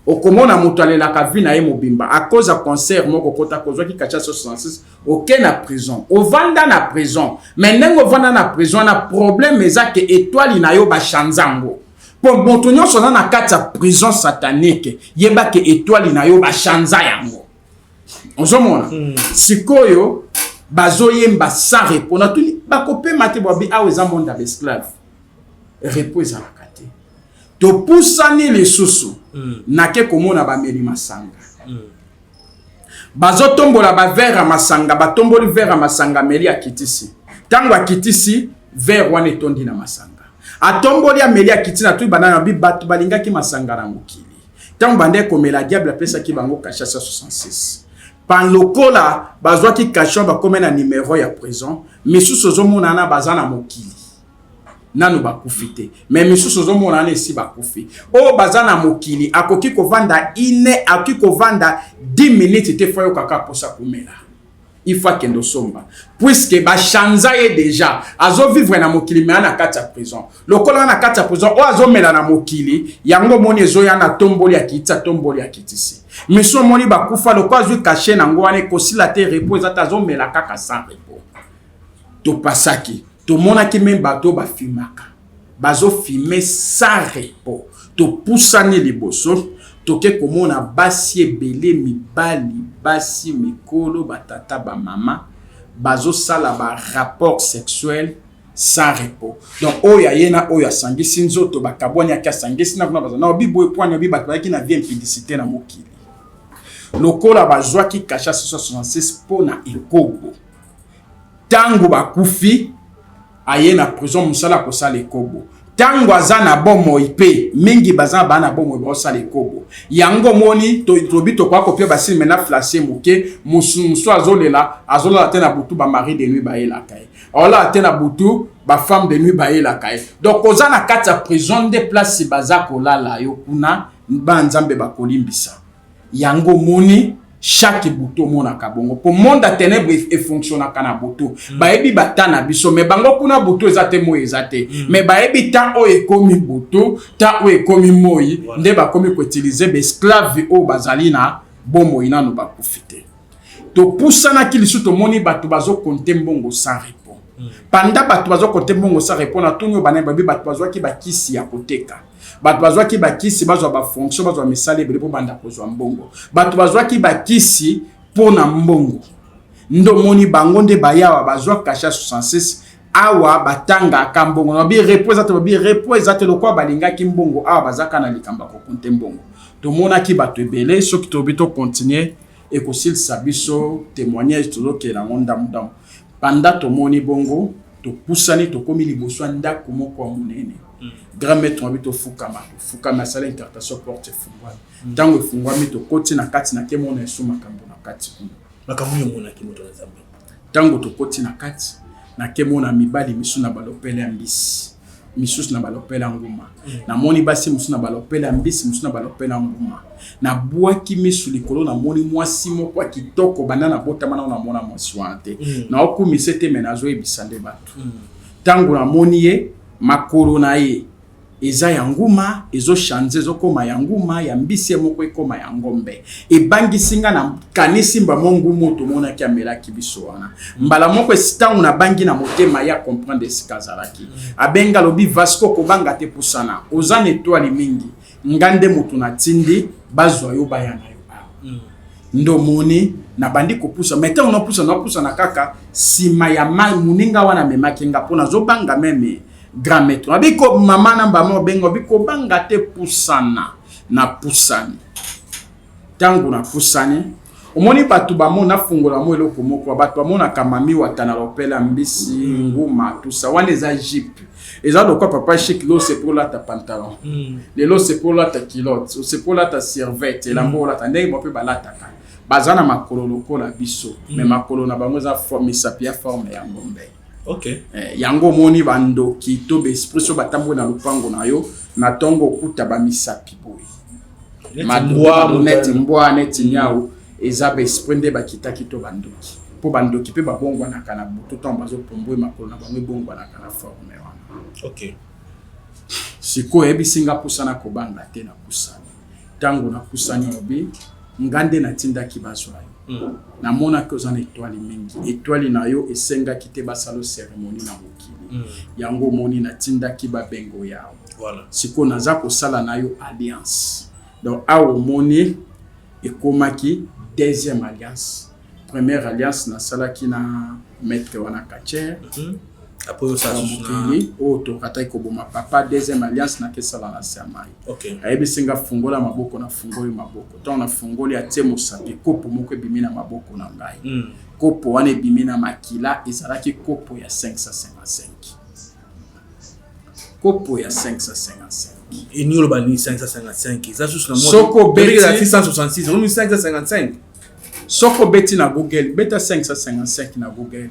Okomona moto alelaka vie na ye mobimba à cause ya concert moko okota, kozwaki cachet 66, oke na prison, ovanda na prison. Mais ndenge ovanda na prison wana, problème eza ke étoile na yo bachange yango, mpo moto nyonso aza na kati ya prison satanique, yeba ke étoile na yo bachanza yango. Ozomona sikoyo bazoyemba sans repos. Natuni: "Bakopema te?" Bwabi: "Awa eza monde ya baesclave, repos ezalaka te." Topusani lisusu, nake komona bameli masanga, bazotombola baverre ya masanga. Batomboli verre ya masanga, ameli, akitisi. Ntango akitisi verre wana, etondi na masanga. Atomboli, ameli, akiti. Na tui banana bi bato balingaki masanga na mokili. Ntango bande komela, diable apesaki bango cachet 66. Pan lokola bazwaki cachet, bakómi na numero ya prison. Misusu ozomona wana baza na mokili, nanu bakufi te, mais misusu ozomona wana esi bakufi. Oyo baza na mokili akoki kovanda ine, akoki kovanda 10 minutes te, fo ayokaka mposa komela, il faut akende osomba, puisque bachanza ye déjà. Azovivre na mokili, me na kati ya prison. Lokola na kati ya prison oyo azomela na mokili, yango omoni ezoya na tomboli, akiti, atomboli, akitisi. Misu omoni bakufa, lokola azwi cachet nango wana, ekosila te, repos eza te, azomela kaka sans repos. Topasaki, tomonaki me bato bafimaka, bazofumer sans repos. Topusani liboso, toke komona basi ebele, mibali, basi mikolo, batata, bamama, bazosala barapport sexuel. Sans repos. Donc oyo aye na oyo asangisi nzoto bakabwani ake asangisi na kuna baza na obi boye pwani obi bato bayaki na vie impudicité na mokili. Lokola bazwaki cachet 666 mpo na ekobo. Tango bakufi aye na prison mosala kosala ekobo. Tango aza na bomoi pe mingi baza ba na bomoi baosala ekobo. Yango omoni tolobi tokoka kopia ba signe na flashe moke mosu mosu azolela azolala te na butu ba mari de nuit bayelaka ye. Aolala te na butu ba femme de nuit bayelaka ye. Donc oza na kati ya prison nde place baza kolala yo kuna ba nzambe bakolimbisa. Yango omoni chaque butu omonaka bongo po monde ya tenebre e fonctionnaka na butu. Bayebi ba temps na biso mais bango kuna butu eza te moyi eza te. Mais bayebi temps oyo ekomi butu, temps oyo ekomi moyi nde bakomi ko utiliser ba esclaves oyo bazali na bomoi nanu bakufi te. Topusanaki lisusu tomoni bato bazo compter mbongo sans repos. Pendant bato bazo compter mbongo sans repos natuni oyo banani babi bato bazwaki ba kisi ya koteka. Bato bazwaki ba kisi bazwa ba fonction bazwa misala ebele po banda kozwa mbongo. Bato bazwaki ba kisi po na mbongo. Nde omoni bango nde bayawa bazwa cachet ya 66 awa batangaka mbongo. Babi repos eza te, babi repos eza te lokola balingaki mbongo awa bazaka na likambo ya ko compter mbongo. Tomonaki bato ebele soki tolobi to continuer ekosilisa biso temoignage tozokende yango ndambu ndambu. Banda tomoni bongo topusani tokomi liboso ya ndako moko ya monene. Grand maître wabi tofukama, tofukami asali incantation porte efungwami. Ntango efungwami tokoti na kati na kemona esu makambo na kati kuna. Makambo nini omonaki moto na Nzambe? Ntango tokoti na kati na kemona mibali misusu na balopele ya mbisi misusu na balopele ya nguma. Namoni basi mosusu na balopele ya mbisi mosusu na balopele ya nguma. Nabwaki misu likolo namoni mwasi moko ya kitoko banda nabotama nao namona mwasi wana te. Naokumisa te me nazoyebisa nde bato. Ntango namoni ye makolo na ye eza ya nguma ezo change ezokoma ya nguma ya mbisi ye moko ekoma ya ngombe. Ebangisi nga na kanisi mba mo ngumu oyo tomonaki amelaki biso wana. Mbala moko ntango nabangi na motema ye acomprendre esika azalaki. Abengi alobi Vasco kobanga te pusana oza na etoile mingi nga nde moto natindi bazwa yo baya na yo awa. Nde omoni nabandi kopusa mais ntango napusa napusana kaka nsima ya moninga wana amemaki nga mpo nazobanga meme grand maître. Abi ko mama na mbama obenga obi kobanga te pusana. Napusani. Ntango napusani omoni bato bamona nafungola mo eloko moko bato bamonaka mami wata na lopela mbisi nguma tusa wana eza jupe eza lokwa papa chic lelo osepo olata pantalon lelo osepo olata culotte osepo olata serviette elamba olata ndenge bango mpe balataka baza na makolo lokola biso mais makolo na bango eza misapi ya forme ya ngombe. Yango omoni bandoki to ba esprit so batamboli na lopango na yo na ntongo okuta ba misapi boye neti mbwa neti nyau eza ba esprit nde bakitaki to bandoki mpo bandoki mpe babongwanaka na butu ntango bazopombwe makolo na bango ebongwanaka na forme wana. Sikoyo oyebisi nga pusana kobanga te napusani. Ntango napusani olobi nga nde natindaki bazwa yo. Namonaki oza na etoile mingi. Etoile na yo esengaki te basala cérémonie na mokili. Yango omoni natindaki babengo yao. Sikoyo naza kosala na yo alliance. Donc awa omoni ekomaki deuxième alliance. Première alliance nasalaki na maître wana Kacher. Mokili oyo tokataki koboma papa. Deuxième alliance nakesala na se ya mai. Ayebisi nga fungola maboko na fungoli maboko. Ntango nafungoli atie mosapi kopo moko ebimi na maboko na ngai. Kopo wana ebimi na makila ezalaki kopo ya 555. Kopo ya 555. Eningi oloba nini 555 eza susu na Soko obeti 666 okomi 555. Soko obeti na Google beta 555 na Google.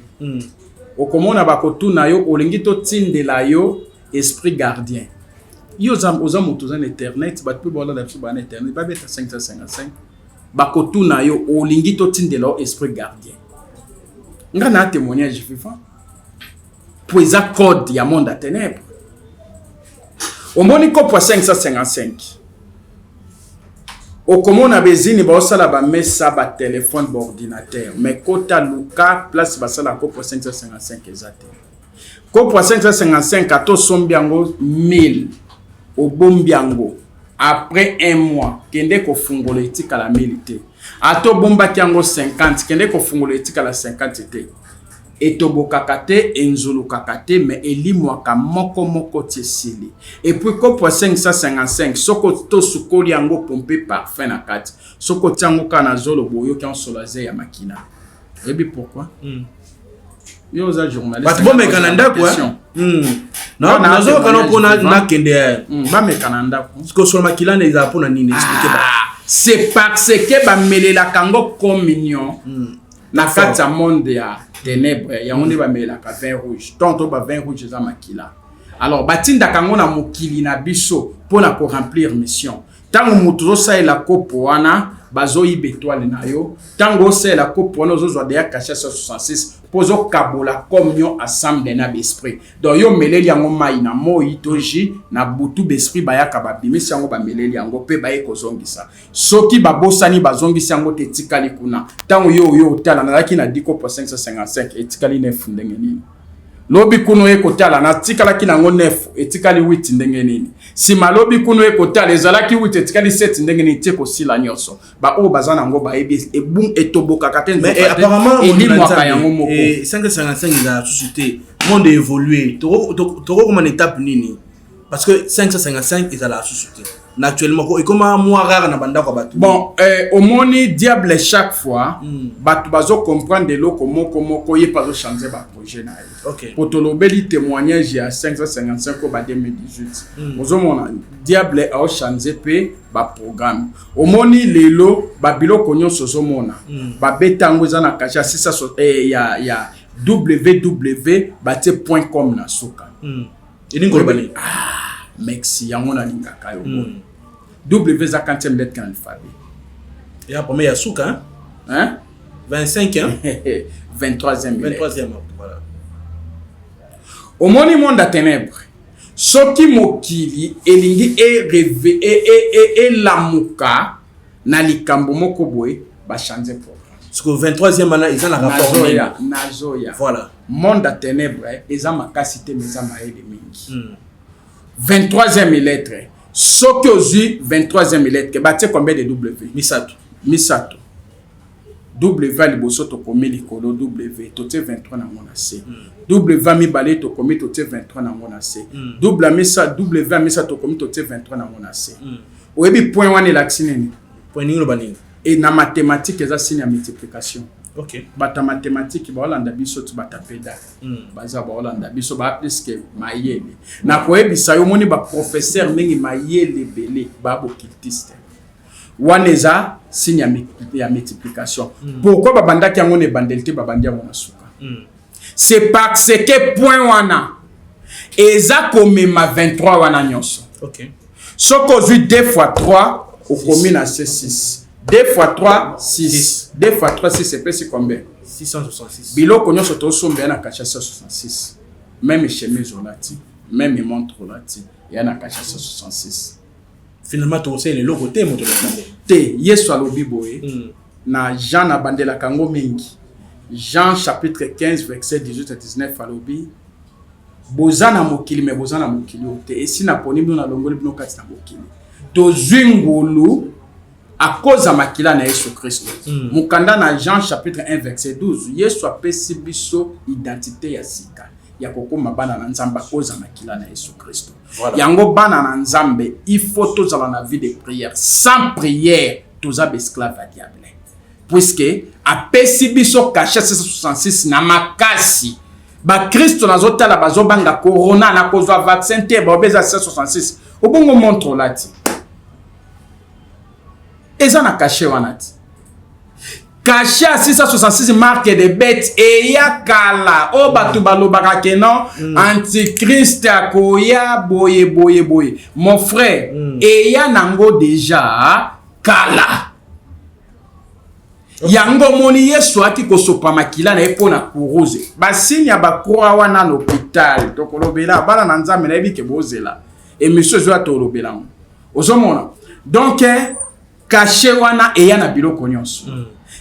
Okomona bakotuna yo olingi totindela yo esprit gardien. Yo oza moto oza na internet bato mpe balanda biso ba na internet babeta 555 bakotuna yo olingi totindela yo esprit gardien. Nga na témoignage vivant po eza code ya monde ya ténèbres. Omoni kopo ya 555 okomona bezini baosala bamesa batelefone baordinateur mais kota luka place basala kopo ya 555 eza te. Kopo ya 555 ata osombi yango 1000 obombi yango après un mois kende kofungola etikala 1000 te. Ata obombaki yango 50 kende kofungola etikala 50 te. Etobokaka te, enzulukaka te mais elimwaka moko moko ti esili. Et puis kopo ya 555 soki to sukoli yango pompe parfum na kati soki otie yango kaka na zolo boye oyoki yango solo ya zeyi ya makila. Oyebi pourquoi? Yo oza journaliste. Bato bomeka na ndako nazoyoka no mpona nakende bameka na ndako. Kosolo makila na ezala mpona nini? Explique ba. C'est parce que bamelelaka yango communion na kati ya monde ya ténèbre, yango nde bamelelaka vin rouge. Tonto ba vin rouge eza makila. Alors batindaka yango na mokili na biso mpona koremplir mission. Ntango moto ozosalela kopo wana, bazoyiba étoile na yo. Ntango osalela kopo wana, ozozwa deya cachet 66 mpo ozokabola communion ensemble na baesprit. Donc yo omeleli yango mai na moi to jus na butu, baesprit bayaka, babimisi yango, bameleli yango mpe baye kozongisa. Soki babosani, bazongisi yango te, etikali kuna. Ntango yo oyo otala, nazalaki na dikopo 555, etikali 9 ndenge nini? Lobi kuna oye kotala, natikalaki nango 9, etikali 8 ndenge nini? Nsima lobi kuna oye kotala, ezalaki 8, etikali 7 ndenge nini? Tie kosila nyonso. Baoyo baza nango bayebi, etobokaka te, elimwaka yango moko. 555 ezala susu te, monde évolue, tokokoma na étape nini? Parce que 555 ezalaka susu te na actuellement, ekoma mwa rare na bandako ya bato. Bon, omoni diable, chaque fois bato bazocomprendre eloko moko moko, ye mpe azochange baprojet na ye. Po tolobeli témoignage ya 555 oyo ba 2018, ozomona diable aochange mpe baprogramme. Omoni lelo babiloko nyonso ozomona babeta yango eza na cachet ya 600 ya www, batie point com na suka. Elingi koloba nini? Ah, merci, yango nalingaka yo. W eza quantième lettre na alphabet. Ya premier ya suka. Hein? 25, hein? 23e. 23e, voilà. Omoni monde ya ténèbre, soki mokili elingi elamuka na likambo moko boye, bachange programme. Siko 23e wana eza na rapport nini? Nazoya, nazoya. Voilà. Monde ya ténèbre eza makasi te, mais eza mayele mingi. 23e lettre, soki ozwi 23e lettre, batie combien de W? Misato. Misato. W ya liboso tokomi likolo W, totie 23 nango na se. W ya mibale tokomi, totie 23 nango na se. W ya misato tokomi, totie 23 nango na se. Oyebi point wana elakisi nini? Point nini, loba nini? E na mathématique eza signe ya multiplication. Bato ya mathématique baolanda biso ti bato ya peda baza baolanda biso, baa plus que mayele. Nakoyebisa yo, omoni baprofesseur mingi mayele ebele baa baoccultiste. Wana eza signe ya multiplication. Pourquoi babandaki yango na ebandeli te, babandi yango na suka? C'est parce que point wana eza komema 23 wana nyonso. Soki ozwi 2 fois 3, okomi na c6. 2 fois 3, 6. 2 fois 3, 6, epesi combien? 666. Biloko nyonso tosomba ya na cachet 166, même chemise olati, même montre olati, ya na cachet 166. Finalement tokosala eloko te, moto na Nzambe. Te, Yesu alobi boye na Jean, nabandelaka yango mingi, Jean chapitre 15 verset 18 à 19, alobi: boza na mokili, me boza na mokili oyo te. Esi naponi bino, nalongoli bino kati na mokili. Tozwi ngolu à cause ya makila na Yesu Kristo. Mokanda na Jean chapitre 1 verset 12, Yesu apesi biso identité ya sika ya kokóma bana na Nzambe à cause ya makila na Yesu Kristo. Yango bana na Nzambe, il faut tozala na vie de prière. Sans prière, toza baesclave ya diable, puisque apesi biso cachet 666 na makasi. Bakristo nazotala bazobanga corona, na kozwa vaccin te, baobe eza 666. Obongo montre olati eza na cachet wana ti. Cachet ya 666, marque de bête, eya kala. Oyo bato balobaka ke non, antichrist akoya boye boye boye, mon frère, eya nango déjà kala. Yango omoni Yesu aki kosopa makila na ye mpo na kuruze, basigne ya bacroix wana na hôpital. Tokolobela bana na Nzambe, nayebi ke bozela émission ezoya, tolobela yango. Ozomona donc cachet wana eya na biloko nyonso.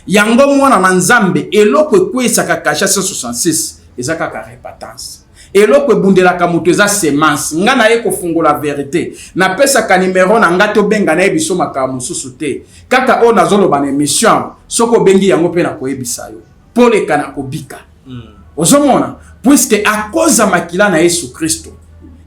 Yango mwana na Nzambe, eloko ekweyisaka cachet 166 eza kaka repentance. Eloko ebundelaka moto eza semence. Nga naye kofungola verité, napesaka nimero na nga, tobenga na ye biso makambo mosusu te, kaka oyo nazoloba na émission. Soki obengi yango mpe nakoyebisa yo mpo leka na kobika. Ozomona, puisque à cause ya makila na Yesu Kristo,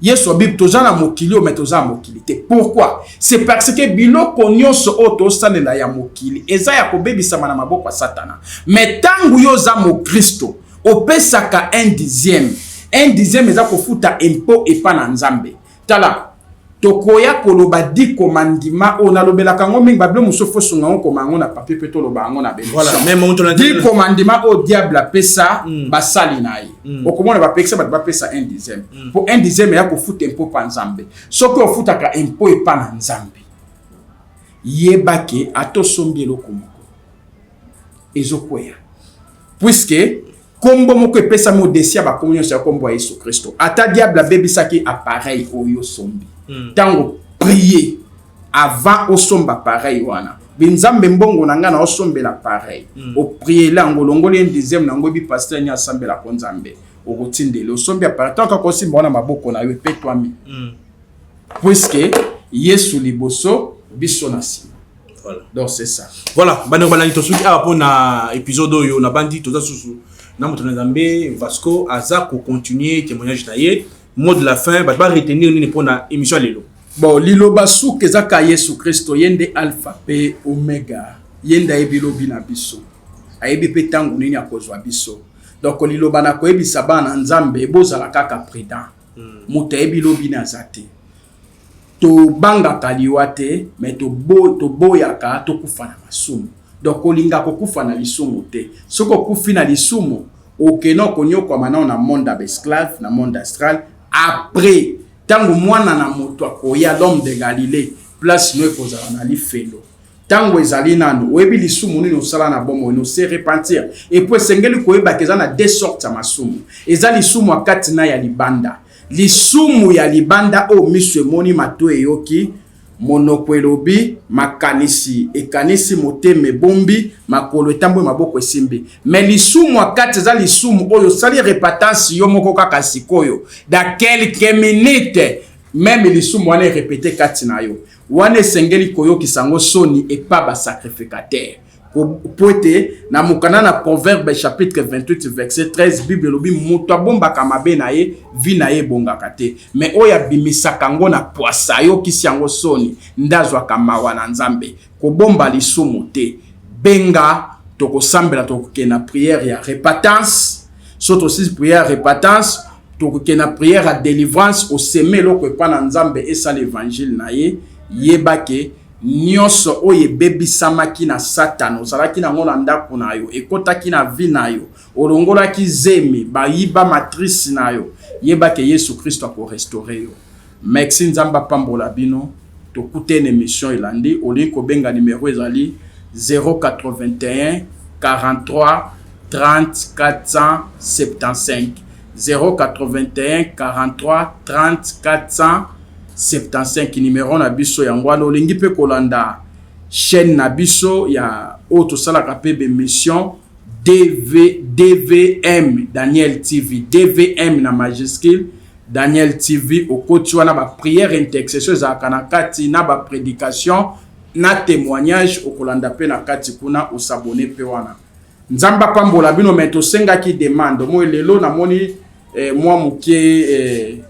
Yesu abi toza na mokili oyo, mais toza na mokili te. Pourquoi? C'est parce que biloko nyonso oyo tosalela ya mokili eza ya kobebisama na maboko ya Satana. Mais ntango yo oza mokristo, opesaka un dixième. Un dixième eza kofuta impôt epa na Nzambe. Tala, tokoya koloba dix commandements oyo nalobelaka yango mingi, babilo mosusu fo sunga yango, koma yango na papier mpe toloba yango na Voilà, 10 commandements oyo diable apesa basali na ye. Okomona bapekisa bato bapesa un dixième, mpo un dixième eya kofuta impôt pa Nzambe. Soki ofutaka impôt epa na Nzambe, yeba ke ata osombi eloko moko, ezokweya, puisque kombo moko epesami au-dessus ya bakombo nyonso, ya kombo ya Yesu Kristo. Ata diable abebisaki appareil oyo osombi, ntango prier avant osomba appareil wana, binzambe, mbongo na ngai na osombela appareil, opriele yango, olongoli un dixième nango, ebi pasteur ni asambelako Nzambe, okotindela osombi appareil, ntango kaka osimba wana, maboko na yo epetwami, puisque Yesu liboso, biso na nsima. Donc c'est ça. Voilà, bandeko balandi, tosuki awa mpona épisode oyo. Nabandi toza susu na moto na Nzambe Vasco, aza kocontinue témoignage na ye. Mot de la fin, bato baretenir nini mpona émission ya lelo? Bon, liloba suka eza ka Yesu Kristo, ye nde Alpha mpe Omega, ye nde ayebi lobi na biso, ayebi mpe ntango nini akozwa biso. Donc liloba na koyebisa bana na Nzambe, bozala kaka prudent. Moto ayebi lobi na aza te. Tobangaka liwa te, mais toboyaka tokufa na masumu. Donc kolinga kokufa na lisumu te. Soki okufi na lisumu, okende okonyokwama nao na monde ya baesclave, na monde astral. Après, ntango mwana na moto akoya, l'homme de Galilée, place no ekozala na lifelo. Ntango ezali nano oyebi lisumu nini osala na bomoi, no se repentir. Et puis esengeli koyebaka eza na deux sortes ya masumu: eza lisumu ya kati na ya libanda. Lisumu ya libanda oyo miso emoni, mato eyoki, monoko elobi, makanisi ekanisi, motema ebombi, makolo etamboli, maboko esimbi. Mais lisumu ya kati eza lisumu oyo osali repentance yo moko kaka sikoyo, dans quelques minutes même lisumu wana erépété kati na yo. Wana esengeli koyokisa yango soni epa basacrificateur, po ete na mokanda na Proverbe chapitre 28 verset 13, Bible elobi: moto abombaka mabe na ye, vie na ye ebongaka te, mais oyo abimisaka yango na pwasa, ayokisi yango soni, nde azwaka mawa na Nzambe. Kobomba lisumu te. Benga, tokosambela, tokokende na prière ya repentance. So tosisi prière ya repentance, tokokende na prière ya délivrance. Oseme eloko epa na Nzambe, esala évangile na ye. Yeba ke nyonso oyo ebebisamaki na Satana, ozalaki nango na ndako na yo, ekɔtaki na vie na yo, olongolaki zemi, bayiba matrice na yo, yeba ke Yesu Kristo akorestaurer yo. Merci, Nzambe apambola bino. Tokutene émission elandi. Olingi kobenga, numéro ezali 081 43 30 475, 081 43 30 475, numéro na biso yango wana. Olingi mpe kolanda chaîne na biso ya oyo tosalaka mpe bémission, DV, DVM Daniel TV, DVM na majuscule, Daniel TV. Okoti wana, baprière intercession ezalaka na kati, na baprédication, na témoignage, okolanda mpe na kati kuna. Osabone mpe wana. Nzambe apambola bino. Me tosengaki demande moi lelo, namoni mwa moke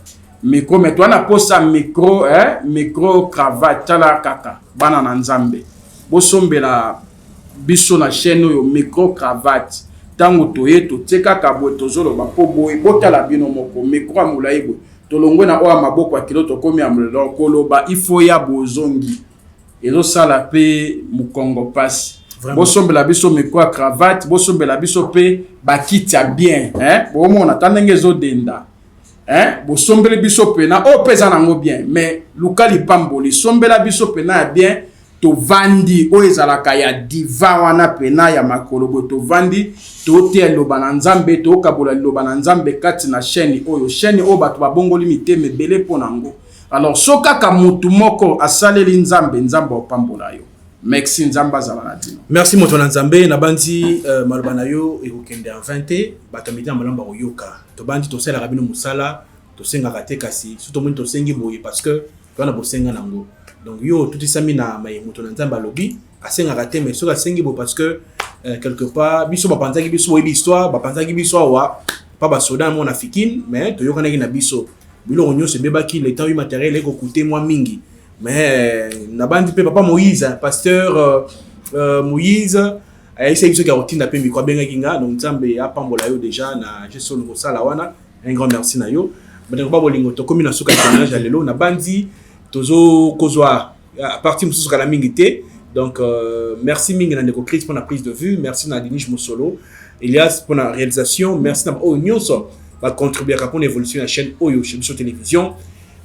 micro, me towana posa micro, micro cravate. Tala kaka, bana na Nzambe, bosombela biso na chaîne oyo micro cravate. Ntango toye, totie kaka boye, tozoloba mpo boye, botala bino moko, micro ya molai boye. Tolongwe na oyo ya maboko ya kilo, tokomi ya molai. Donc koloba ifo ya bozongi ezosala mpe mokongo mpasi. Bosombela biso micro ya cravate, bosombela biso mpe bakiti ya bien, hein? Bomona ta ndenge ezodenda, hein? Bosombeli biso pena oyo mpe eza nango bien, mais luka lipamboli, sombela biso pena ya bien. Tovandi oyo ezalaka ya divan wana pena ya makolo boye, tovandi, toteya liloba na Nzambe, tokabola liloba na Nzambe kati na chaîne oyo. Chaîne oyo bato babongoli mitema ebele mpo na yango. Alors so kaka motu moko asaleli Nzambe, Nzambe opambola yo. Merci, Nzambe azala na bino. Merci, moto na Nzambe. Nabandi maloba na yo ekokende en vain te. Bato ya mitema malamu bakoyoka. Tobandi, tosalaka bino mosala, tosengaka te, kasi so tomoni tosengi boye parce que toza na bosenga nango. Donc yo otutisami na maye moto na Nzambe alobi, asengaka te, mais soki asengi boye parce que quelque part biso bapanzaki biso, boyebi histoire, bapanzaki biso awa. Pa basoda moko na Fikin, mais toyokanaki na biso. Biloko nyonso ebebaki, le temps matériel ekokute mwa mingi. Mais nabandi mpe papa Moïse, pasteur Moïse ayebisaki biso ya kotinda mpe micro, abengaki nga. Donc Nzambe apambola yo déjà na geste oyo kosala wana. Un grand merci na yo. Bandeko ba bolingo, tokomi na suka ya témoignage ya lelo. Nabandi tozokozwa partie mosusu kala mingi te. Donc merci mingi na ndeko Chris mpona prise de vue, merci na Dinish Mosolo Elias mpona réalisation, merci na oyo nyonso bacontribuaka mpona évolution ya chaîne oyo chez biso télévision.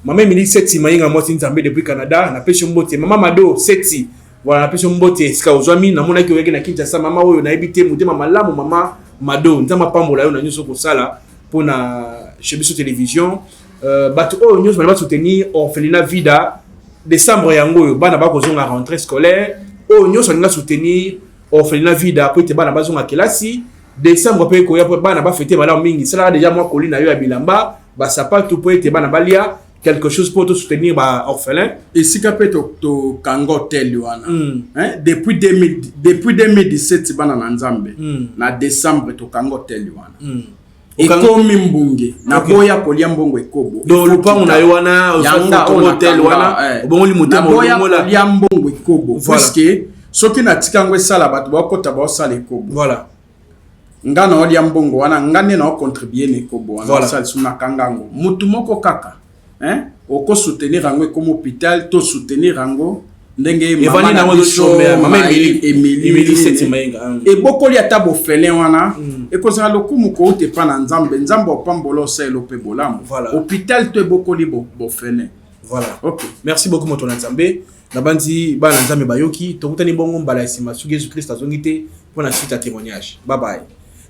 Mama Emily Seti Mayenga, mwasi Nzambe depuis Canada, napesi yo mbote. Mama Mado Seti, voilà, napesi yo mbote esika ozwami. Namonaki oyaki na Kinshasa. Mama oyo nayebi te, motema malamu. Mama Mado, Nzambe apambola yo na nyonso kosala mpona chez biso télévision. Bato oyo nyonso bali basoutenir orphelinat Vida, décembre yango oyo bana bakozonga rentrée scolaire. Oyo nyonso alinga soutenir orphelinat Vida po ete bana bazonga kelasi décembre mpe koya, po bana bafete malamu mingi, salaka déjà mwa koli na yo ya bilamba, basapatu, po ete bana balia quelque chose, po tosoutenir baorphelin. Esika mpe tokanga hotel wana. Hein? Depuis 2000, depuis 2017, bana na Nzambe, na décembre tokanga hotel wana. Ekomi mbunge, naboya kolia mbongo ekobo. Donc lupango na yo wana, hotel wana, obongoli motema. Naboya kolia mbongo ekobo, puisque soki natika yango esala, bato bakota baosala ekobo. Nga na olia mbongo wana, nga nde naocontribue na ekobo wana. Osala lisusu, nakanga yango mutu moko kaka, hein? Okosoutenir yango ekoma hôpital, to soutenir yango ndenge mama na biso Emily ebokoli ata bofelin wana, ekozala lokumu kouta epa na Nzambe. Nzambe opambola, osalelo mpe bolamu. Hôpital to ebokoli bofelin. Voilà, ok, merci beaucoup moto na Nzambe. Nabandi bana na Nzambe bayoki. Tokutani bongo mbala ya nsima soki Yesu Christ azongi te, mpo na suite ya témoignage. Bye bye.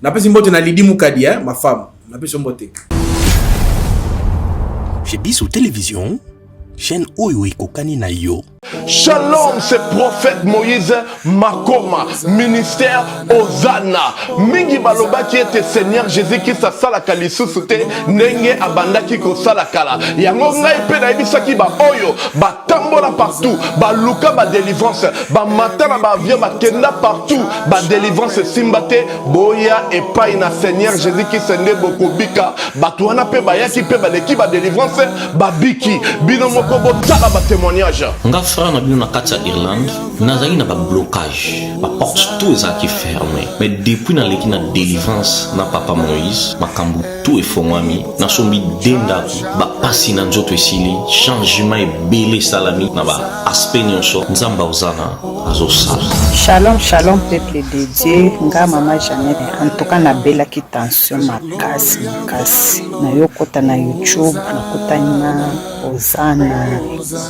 Napesi mbote na Lidi Mukadi, eh, ma femme, napesi yo mbote. Chez biso télévision, chaîne oyo ekokani na yo. Shalom, c'est prophète Moïse Makoma, ministère Ozana. Mingi balobaki ete Seigneur Jésus-Christ asalaka lisusu te ndenge abandaki kosala kala. Yango ngai mpe nayebisaki ba oyo batambola partout, baluka ba délivrance, bamata na ba avion, bakenda partout, ba délivrance esimba te. Boya epai na Seigneur Jésus-Christ nde bokobika. Bato wana mpe bayaki mpe baleki ba délivrance, babiki. Bino moko botala ba témoignage. Nga frère na bino na kati ya Irlande, nazalaki na bablocage, baporte tout ezalaki fermé. Mais depuis naleki na délivrance na papa Moïse, makambo tout efongwami. Nasombi de ndako, bapasi na nzoto esili, changement ebele esalami na baaspect nyonso. Nzambe aozana azosala. Shalom, shalom, peuple de Dieu. Nga mama Jeannette, en tout cas nabelaki tension makasi makasi. Nayokota na YouTube, nakutani na Ozana,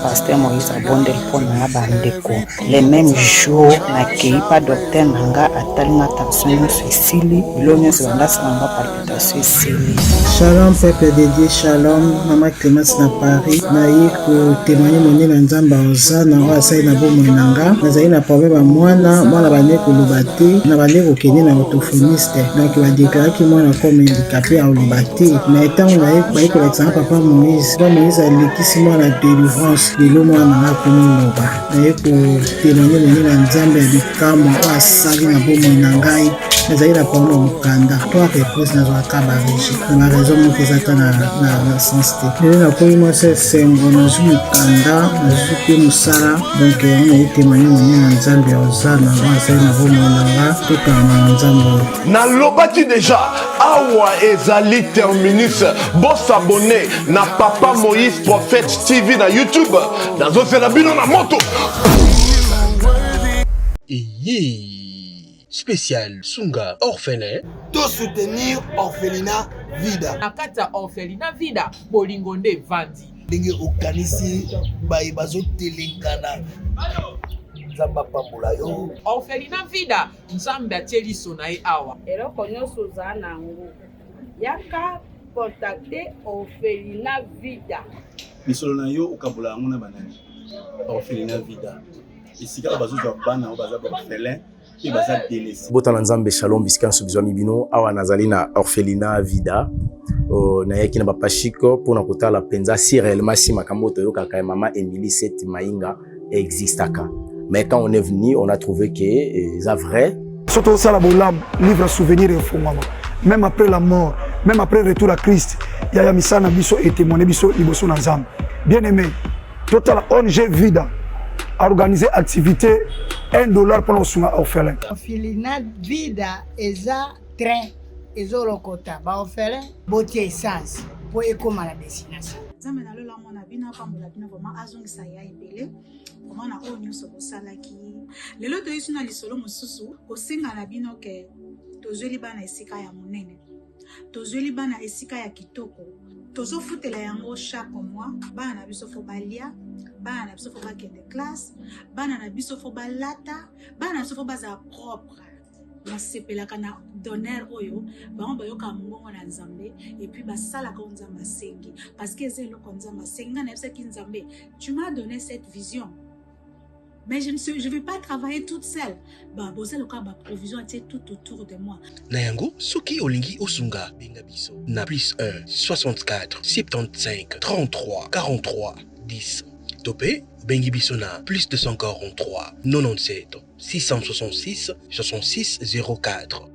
pasteur Moïse abondeli mpo na nga. Bandeko, le même jour nakei pa docteur na nga, atali nga tension nyonso esili, bilo nyonso bandasala nga palpitation esili. Shalom peuple de Dieu, shalom mama Clémence na Paris. Naye kotémoigne monene na Nzambe Ozana oyo asali na bomoi na nga. Nazali na problème ya mwana, mwana bande koloba te, na bande kokende na orthophoniste, donc badeklaraki mwana comme handicapé, akoloba te. Mais ntango baye kolakisa nga papa Moïse, papa Moïse alekisi mwana délivrance, lelo mwana na nga akomi loba. Naye kotémoigne monene na Nzambe ya bikamwa oyo asali na bomoi na ngai. Nazali na problème ya mokanda, trois reprises nazwaka barejet na baraison moko eza ata na sens te. Lelo nakomi mwasi esengo, nazwi mokanda, nazwi mpe mosala. Donc yango naye témoigne monene na Nzambe ya Ozana oyo asali na bomoi na nga. Tokanga na Nzambe oyo. Nalobaki deja awa ezali terminus. Bosabone na Papa Moïse Prophète TV na YouTube. Nazozela bino na moto. Eye spécial sunga orphelin. To soutenir orphelinat Vida. Na kati ya orphelinat Vida, bolingo nde evandi. Ndenge okanisi baye bazotelengana, Nzambe apambola yo. Orphelinat Vida, Nzambe atie liso na ye awa. Eloko nyonso oza na yango, yaka contacte orphelinat Vida. Misolo na yo okabola yango na banani? Orphelinat Vida, esika oyo bazozwa bana oyo baza baorphelin mpe baza délaissé. Botala Nzambe, shalom bisika nyonso bizwami bino. Awa nazali na orphelinat Vida. Nayaki na bapashiko mpona kotala mpenza si réellement si makambo oyo toyokaka ya mama Emily Seti Mainga existaka. Mais quand on est venu, on a trouvé que eza vrai. Soki tosala bolamu, livre souvenir efungwama. Même après la mort, même après retour à Christ, yaya misala na biso etémoigne biso liboso na Nzambe. Bien aimé, totala ONG Vida organiser activité 1 dollar mpona kosunga orphelin. Orphelinat Vida eza train ezolokota baorphelin, botia essence mpo ekóma na destination. Nzambe na lola amona bino, apambola bino vraiment, azongisa ya ebele vraiment na oyo nyonso bosalaki. Lelo toyisi na lisolo mosusu, kosenga na bino ke tozweli bana esika ya monene, tozweli bana esika ya kitoko, tozofutela yango chaque mois. Bana na biso fo balia, bana na biso fo bakende classe, bana na biso fo balata, bana na biso fo bazala propre. Basepelaka na donner oyo bango bayokaka mongongo na Nzambe et puis basalaka oyo Nzambe asengi, parce que eza eloko Nzambe asengi. Ngai nayebisaki Nzambe: "Tu m'as donné cette vision, mais je ne suis, je vais pas travailler toute seule." Ba boza lokola baprovision atie tout autour de moi. Na yango, soki olingi osunga, benga biso na plus 1 64 75 33 43 10 to mpe obengi biso na plus 243 97 666 66 04.